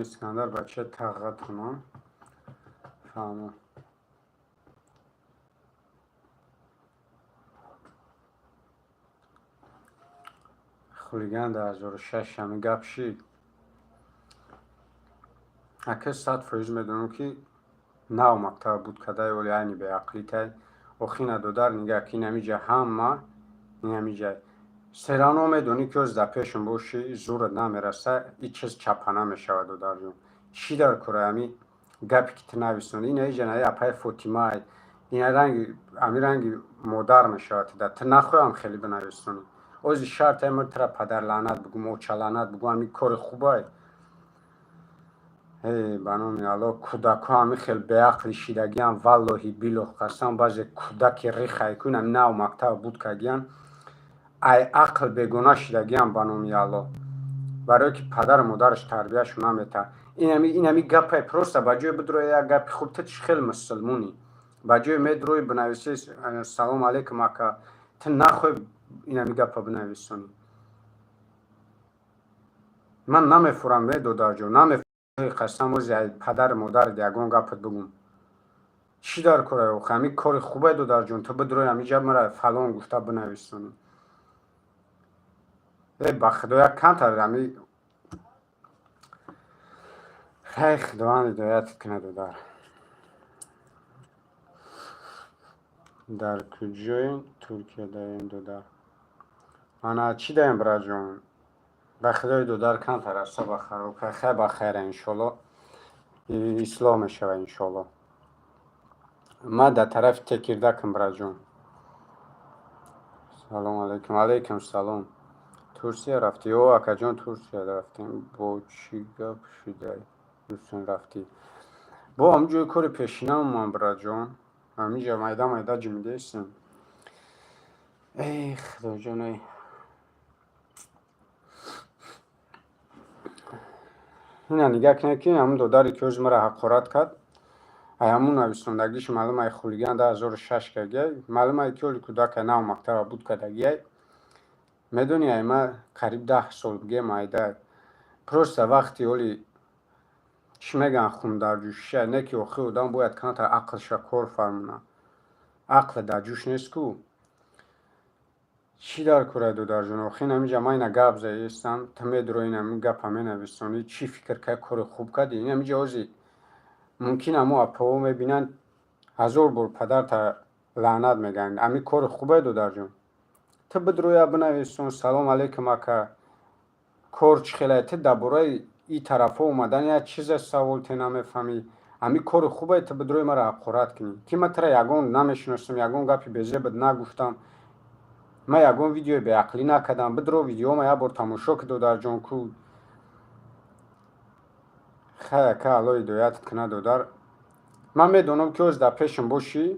Искандар бача тағғатона. Фаҳмо. Хулиган 2006 ҳами гап шид. Ака 100% медонам ки нав мактаб буд кадай, оли айни беақлитай. Охина додар нигаҳ ки инамиҷа ҳама инамиҷа. Серано медонӣ ки оз дар пешам бошӣ, зурат намераса, ин чиз чапана мешавад, додарҷон. Чӣ дар кора ҳами гапе ки ту нависондӣ? Ина иҷа на апаи Фотимай, ина ранги ҳами ранги модар мешавад туда. Ту нахоҳам хеле бинависонӣ. Ози шарт ай ман тура падарлаънат бугум, очалаънат бугум, ҳами кори хубай. Эй, ба номи Алло, кӯдакҳо ҳами хел беақли шидагиан, валлоҳи биллоҳ қасам, баъзе кӯдаки рихай ку инами нав мактаб буд кагиян, ай ақл бегона шидагиан, ба номи Алло. Барое ки падару модараш тарбияшон наметаҳад. Инами гапай просто ба ҷои бидрои як гапи хуб, ту чӣ хел мусулмонӣ? Ба ҷои медрои бинависӣ салом алейкум ака, ту нахоҳӣ инами гапа бинависонӣ. Ман намефурам, е додарҷон, намефурам, қасам, ози ай падару модарат ягон гапат бигӯм. Чӣ дар кора охи? Ҳами кори хубе, додарҷон, ту бидрои ҳамиҷа мара фалон гуфта бинависонӣ. Э, ба худо, як камтар ҳами хай, Худованд ҳидоятат кунад, додар. Дар куҷоем? Туркия даем, додар. Ана чӣ даем, бираҷон? Ба худои, додар, камтар асаба хароб кард. Хай, ба хайра, иншолло, ислоҳ мешава, иншолло. Ман дар тарафи Текирдакам, бираҷон. Салом алейкум. Алейкум салом. Турсия рафтӣ? О, акаҷон, Турсия рафтем. Бо чӣ гап шудай, дӯстон, рафтӣ? Бо ҳамин ҷои кори пешинам ман, бираҷон. Ҳаминҷа майда майда ҷимидаистем. Эй, худоҷон, эй. Ина нигаҳ кунед, ки ҳамун додаре ки ҳози маро ҳақорат кард, ай ҳамун нависондагиш маълум ай хулиган 2006 кардагиай, маълум ай ки оли кӯдакай, нав мактаба буд кардагиай. Медонӣ, ай ма қариб 10 сол бигем айдай. Просто вақти оли чӣ мегӯянд, хундарҷӯшиша, не ки охир одам бояд камтар ақлша кор фармонад. Ақл дар ҷӯш нест ку. Чӣ дар кора, додарҷон? Охир ҳаминҷа ман ина гап заистам, ту медурои ин гапа менависонӣ, чӣ фикр кард, кори хуб кардӣ? Ин ҳаминҷа ҳози мумкин ҳамо апаҳо мебинанд, ҳазор бор падарта лаънат мегӯянд. Ҳамин кори хубе, додарҷон? Ту бидроя бинависон салом алейкум ака, кор чӣ хелае? Ту дар бораи и тарафҳо омадан як чизе савол те намефаҳмӣ. Ҳамин кори хубе, ту бидрои маро ҳақорат кунӣ, ки ман тура ягон намешиносам, ягон гапи безебат нагуфтам, ман ягон видеои беақлӣ накардам. Бидро видеома як бор тамошо ки, додарҷон, ку. Хай, ака, Алло ҳидоятат кунад, додар. Ман медонам, ки ҳоз дар пешам бошӣ,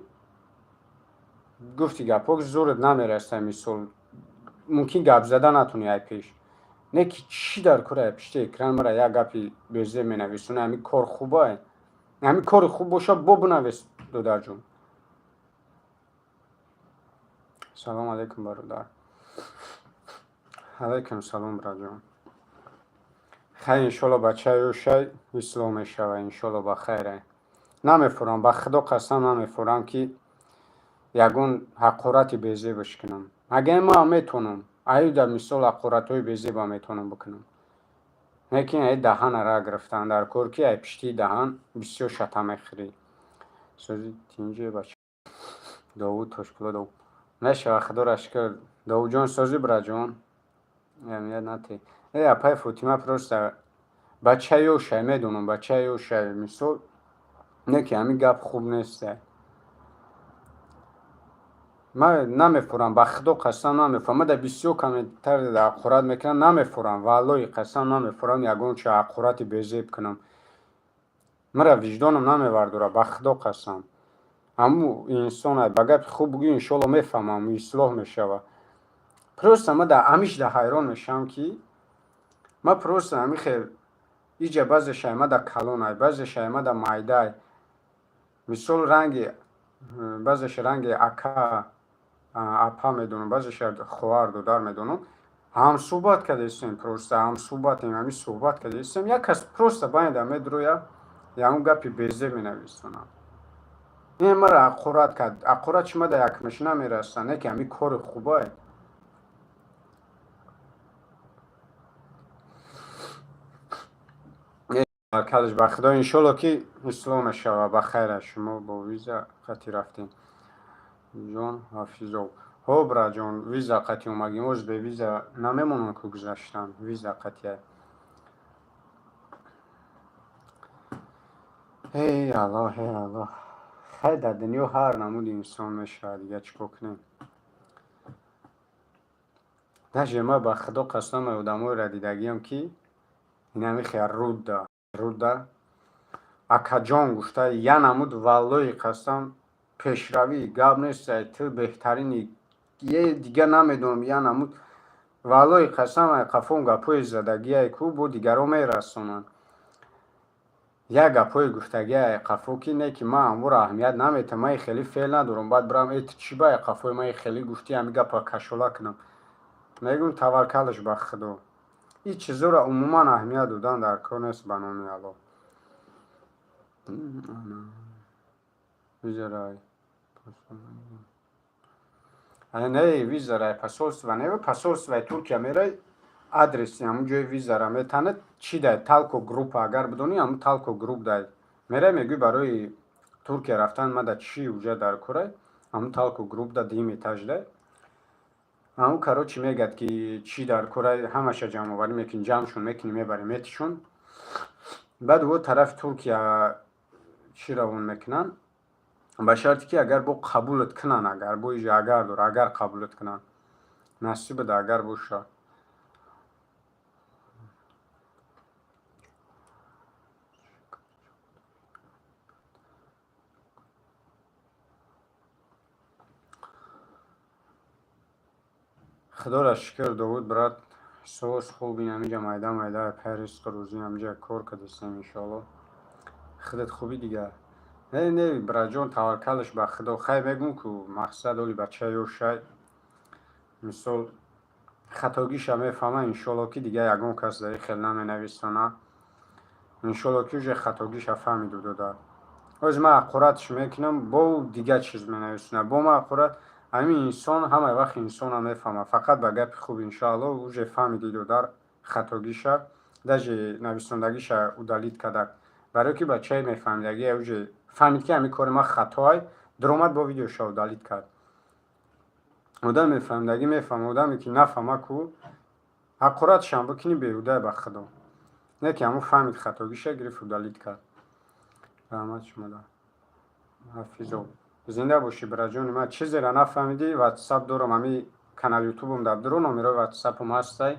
гуфти гапҳо зӯрат намераса, мисол, мумкин гап зада натонӣ ай пеш. Не ки чӣ дар кора ай пишти экран мара як гапи безеб менависонӣ? Ҳамин кор хубай? Ҳамин кори хуб боша, бо бинавис, додарҷон. Салом алейкум, бародар. Алейкум салом, бираҷон. Хай, иншолло, бачаи ӯшай ислоҳ мешава, иншолло, ба хайре. Намефурам, ба худо қасам, намефурам, ки ягон ҳақорати безебаш кунам. Агар ман метавонам, аюда мисол ҳақоратҳои безеба метавонам бикунам. Лекин ай даҳана ра гирифтан дар кор, ки ай пишти даҳан бисёр шата мехӯрӣ. Сози тинҷе, бача. Довуд Тошпулодов. Мешава, худоро шукр. Довудҷон, созӣ, бираҷон? Аҳамият натеҳ. Э, апай Фотима, просто бача ёшай, медонам, бача ёшай, мисол, не ки ҳамин гап хуб нестай. Ман намефурам, ба худо қасам, намефурам. Ман дар бисёр комментар ҳақорат мекунам, намефурам, валлоҳи қасам, намефурам ягон чи ҳақорати безеб кунам. Мара виҷдонам намевардора, ба худо қасам. Ҳамун инсон ба гапи хуб бигӯ, иншолло, мефаҳмам, ислоҳ мешава. Просто ман дар ҳамишда ҳайрон мешавам, ки ман просто ҳамин хел иҷа баъзе шаймада калонай, баъзе шаймада майдай, мисол, ранги баъзеш ранги ака, апа медонам, баъзеша хоҳар, додар медонам. Ҳамсӯҳбат кардастем, просто ҳамсӯҳбатем, ҳамин суҳбат кардастем. Як кас просто байнда медроя, ягон гапи безеб менависонад. Ин мара ҳақорат кард. Ҳақорат чи мада якмаш намераса, не ки ҳамин кори хубай. Калиш, ба худо, иншолло, ки ислоҳ мешава, ба хайра. Шумо бо виза қатӣ рафтем, ҷон Ҳафизов? Ҳо, бираҷон, виза қатӣ омадем. Оз бе виза намемонам ку гузаштан, виза қатия. Эй Аллоҳ, эй Аллоҳ. Хай, дар дунё ҳар намуди инсон мешавад, дига чӣ кор кунем? Даже ман, ба худо қасам, одамоеро дидагиам, ки инами хел рудда рудда. Акаҷон гуфта, я намуд, валлоҳи қасам, пешравӣ гап нестай, ту беҳтарини, е дига намедонам, я намуд, валлоҳи қасам, ай қафом гапҳои задагиай ку бо дигаро мерасонанд. Як гапҳои гуфтагиай ай қафо, ки не, ки ман амвора аҳамият наметам, ман хеле феъл надорам. Баъд бирам, э, ту чӣ ба ай қафои ман хеле гуфтӣ, ҳами гапа кашола кунам. Мегӯм, таваккалаш ба Худо. Ин чизоро умуман аҳамият додан дар кор нест, ба номи Аллоҳ. Визарай не, визарай посольство не, посольствои Туркия мерай, адреси ҳамун ҷои визара метанад, чӣ дай, Талко Группа, агар бидонӣ, ҳамун Талко Групп дай мерай, мегӯй, барои Туркия рафтан мада чӣ уҷа дар корай, ҳамун Талко Групп да дуюм этаж дай. Ҳамун, короче, мегӯяд, ки чӣ дар корай, ҳамаша ҷамъоварӣ мекунӣ, ҷамъшон мекунӣ, мебарӣ, метишон. Баъд во тарафи Туркия чӣ равон мекунанд, ба шарте ки агар бо қабулат кунанд, агар бо иҷа агар дора, агар қабулат кунанд, насибат агар боша. Худоро шукр, Довуд брат, соз хуб, ин ҳамиҷа майда майда пай ризқу рӯзӣ ҳамиҷа кор кардастем, иншоалло. Худат хубӣ дигар? Не, не, братҷон, таваккалаш ба Худо. Хай, мегӯм ку, мақсад оли бача ёшай, мисол, хатогиша мефаҳма, иншоалло, ки дигар ягон кас дар ин хел наменависона. Иншоалло, ки уже хатогиша фаҳмиду дода. Ҳози ман ҳақоратш мекунам, бо дигар чиз менависона, бо ман ҳақорат. Ҳамин инсон ҳамаи вақт инсона мефаҳмад, фақат ба гапи хуб. Иншоалло, уже фаҳмиди додар хатогиша, даже нависондагиша удалить кардак, барое ки бачаи мефаҳмидагия уже фаҳмид, ки ҳамин кори ман хатоай, дуромад, бо видеоша удалить кард. Одам мефаҳмидагӣ мефаҳма, одаме ки нафаҳма ку, ҳақоратшам бикунӣ, беҳуда, ба Худо. Не ки ҳамун фаҳмид хатогиша, гирифт, удалить кард. Раҳмат шумода, Ҳафизо, зинда бошӣ, братҷони ман. Чизеро нафаҳмидӣ, Ватсап дорам, ҳами канали Ютубам дар дуро номерои Ватсапам ҳастай.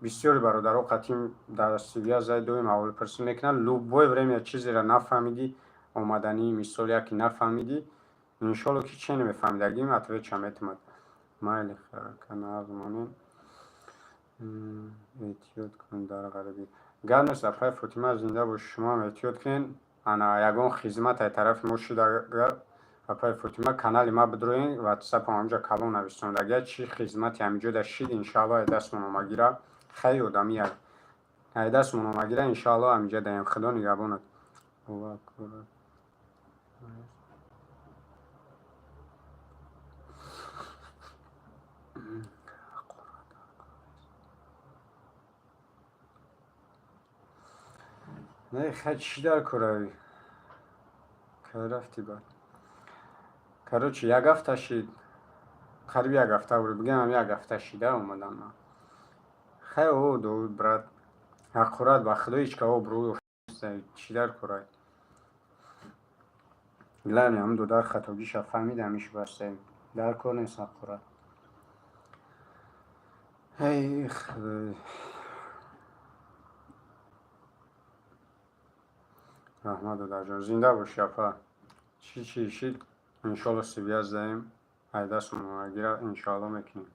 Бисёри бародаро қатъи дар связь доим, аҳволпурсӣ мекунанд. Любое время чизеро нафаҳмидӣ, омаданӣ, мисол, яке нафаҳмидӣ, иншоалло, ки че намефаҳмидагим, отвеча метимад. Майли, канал монем, эҳтиёт кун дар ғарибӣ. Гап нест, апай Фотима, зинда бошӣ, шумоам эҳтиёт кунед. Ана ягон хизмат ай тарафи мо шуда, апай Фотима, канали ма бидроен, Ватсапам ҳамҷа калон нависондагия, чӣ хизмати ҳамиҷода шид, иншоалло, ай дастмон омагира, хай одами ай дастмон омагира, иншоалло, ҳамиҷа даем. Худо нигаҳбонат. Не, хай, чӣ дар кораи, кай рафтӣ? Баъд, короче, як ҳафта шид, қариб як ҳафта буд, бигӯям, як ҳафта шида омадам ман. Хай, о, Довуд брат, ҳақорат, ба Худо, ҳеҷ ка обрӯ чӣ дар корай. Главное, ҳамун додар хатогиша фаҳмид, ҳамиш баста, дар кор нест ҳақорат. Эй Худо, раҳмат, додарҷон, зинда бошӣ, апа. Чӣ чӣ шид, иншоалло, связь даем, ай дастмон омагира, иншоалло, мекунем.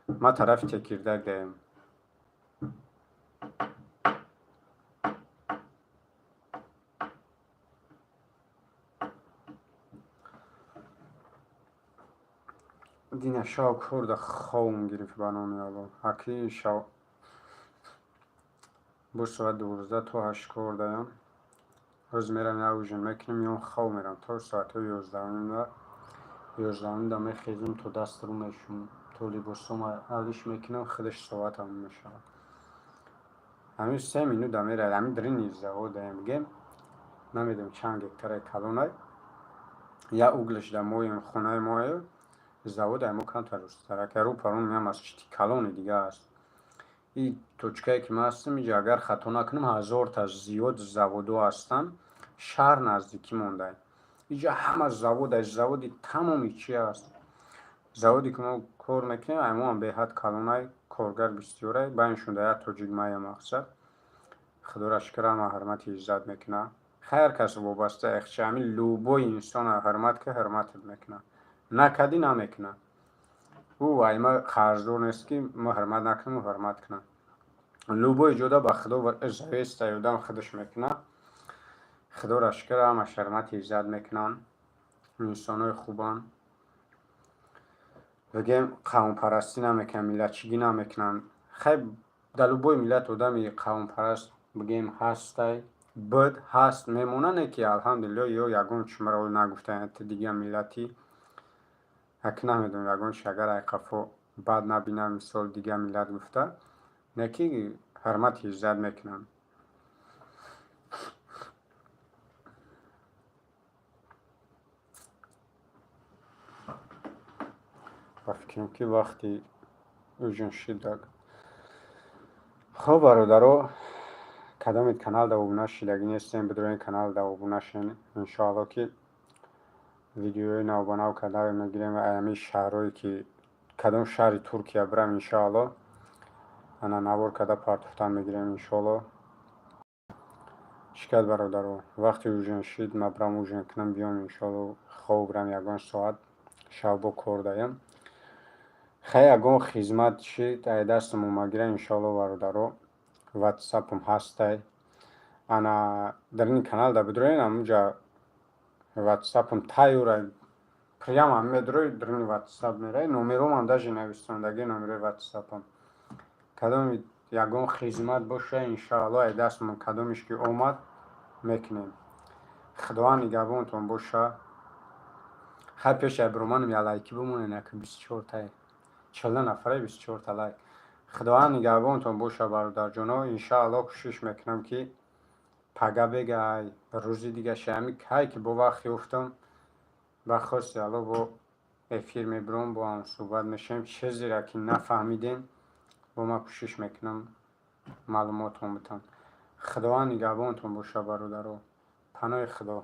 Ма тарафи Текирдак даем. Дина шав корда ховм гирифт, ба номи Алло. Аки шав бо соат 12 то 8 кор даям. Ҳоз мерам, як ужин мекунем, меом, хов мерам то соатҳои 11:30. 11:30 мехезем, то дастру мешум, то либосома алиш мекунам, худаш соатам мешавад. Ҳамин 3 минута мерад, ҳамин дрини завод даем, бигем, намедонам чанд гектараи калонай, як углаш да моем, хонаи мое, завод ай мо камтар рустарак, рӯ парон меам, масҷиди калони дига аст. И точкае ки ман ҳастам, иҷа, агар хато накунам, 1000-та зиёд заводҳо ҳастанд, шаҳр наздикӣ мондай. Иҷа ҳама завод ай, заводи тамоми чи аст. Заводе ки мо кор мекунем, ай моам беҳад калонай, коргар бисёрай, байншон да як тоҷик мая. Мақсад, Худоро шукр, ҳама ҳурмати иззат мекунад. Хайр, кас вобаста эхча, ҳамин любой инсона ҳурмат ки, ҳурматат мекунад. Накардӣ, намекунад. Ӯ айма қарздор нест, ки ма ҳурмат накунам, ҳурмат кунам. Любой ҷода ба Худо завеста одам худаш мекунад. Худоро шукр, ҳамаш ҳурмати иззат мекунанд. Инсонои хубанд. Бигем, қавмпарастӣ намекунанд, миллатчигӣ намекунанд. Хай, дар любой миллат одами қавмпараст, бигем, ҳастай, буд, ҳаст, мемонад, не ки, алҳамдулилло, ё ягон чи маро нагуфтаянд, ту дигар миллатӣ. Ак намедонам, ягон чи агар ай қафо бад набинам, мисол, дигар миллат гуфта, не ки ҳурмати иззат мекунанд. Ба фикрам, ки вақти ужин шидак. Хуб, бародаро, кадомед канал да обуна шидагӣ нестем, бидурен, канал да обуна шен. Иншоалло, ки видеои навбанав карда мегирем ва ҳамин шаҳрҳое ки кадом шаҳри Туркия бирам, иншоалло, ана навор карда партофтан мегирем, иншоалло. Чӣ кард, бародаро, вақти ужин шид, ма бирам ужин кунам, биём, иншоалло, хоб бирам ягон соат, шаббо кор даям. Хай, ягон хизмат шид, ай дастам омагира, иншоалло, бародаро, ватсапам ҳастай. Ана дар ин канал да бидурен, ҳамунҷа ватсапам тайёра, прямо медурои, даруни ватсап мераи, номеромам даже навистондагӣ, номерои ватсапам. Кадоми ягон хизмат боша, иншоалло, ай дастмон кадомиш ки омад, мекунем. Худованд нигаҳбонтон боша. Хай, пеши ай бироманам я лайки бимонед, ака 24-тай, 40 нафаре, 24-та лайк. Худованд нигаҳбонтон боша, бародарҷоно. Иншоалло, кӯшиш мекунам, ки пага бегай, рӯзи дигаша, ҳами кай ки бо вақт ёфтам, ба хости Алло, бо эфир мебиром, бо ҳам суҳбат мешавем. Чизеро ки нафаҳмидем, бо ман кӯшиш мекунам маълумотон битам. Худованд нигаҳбонтон боша, бародаро. Паноҳи Худо.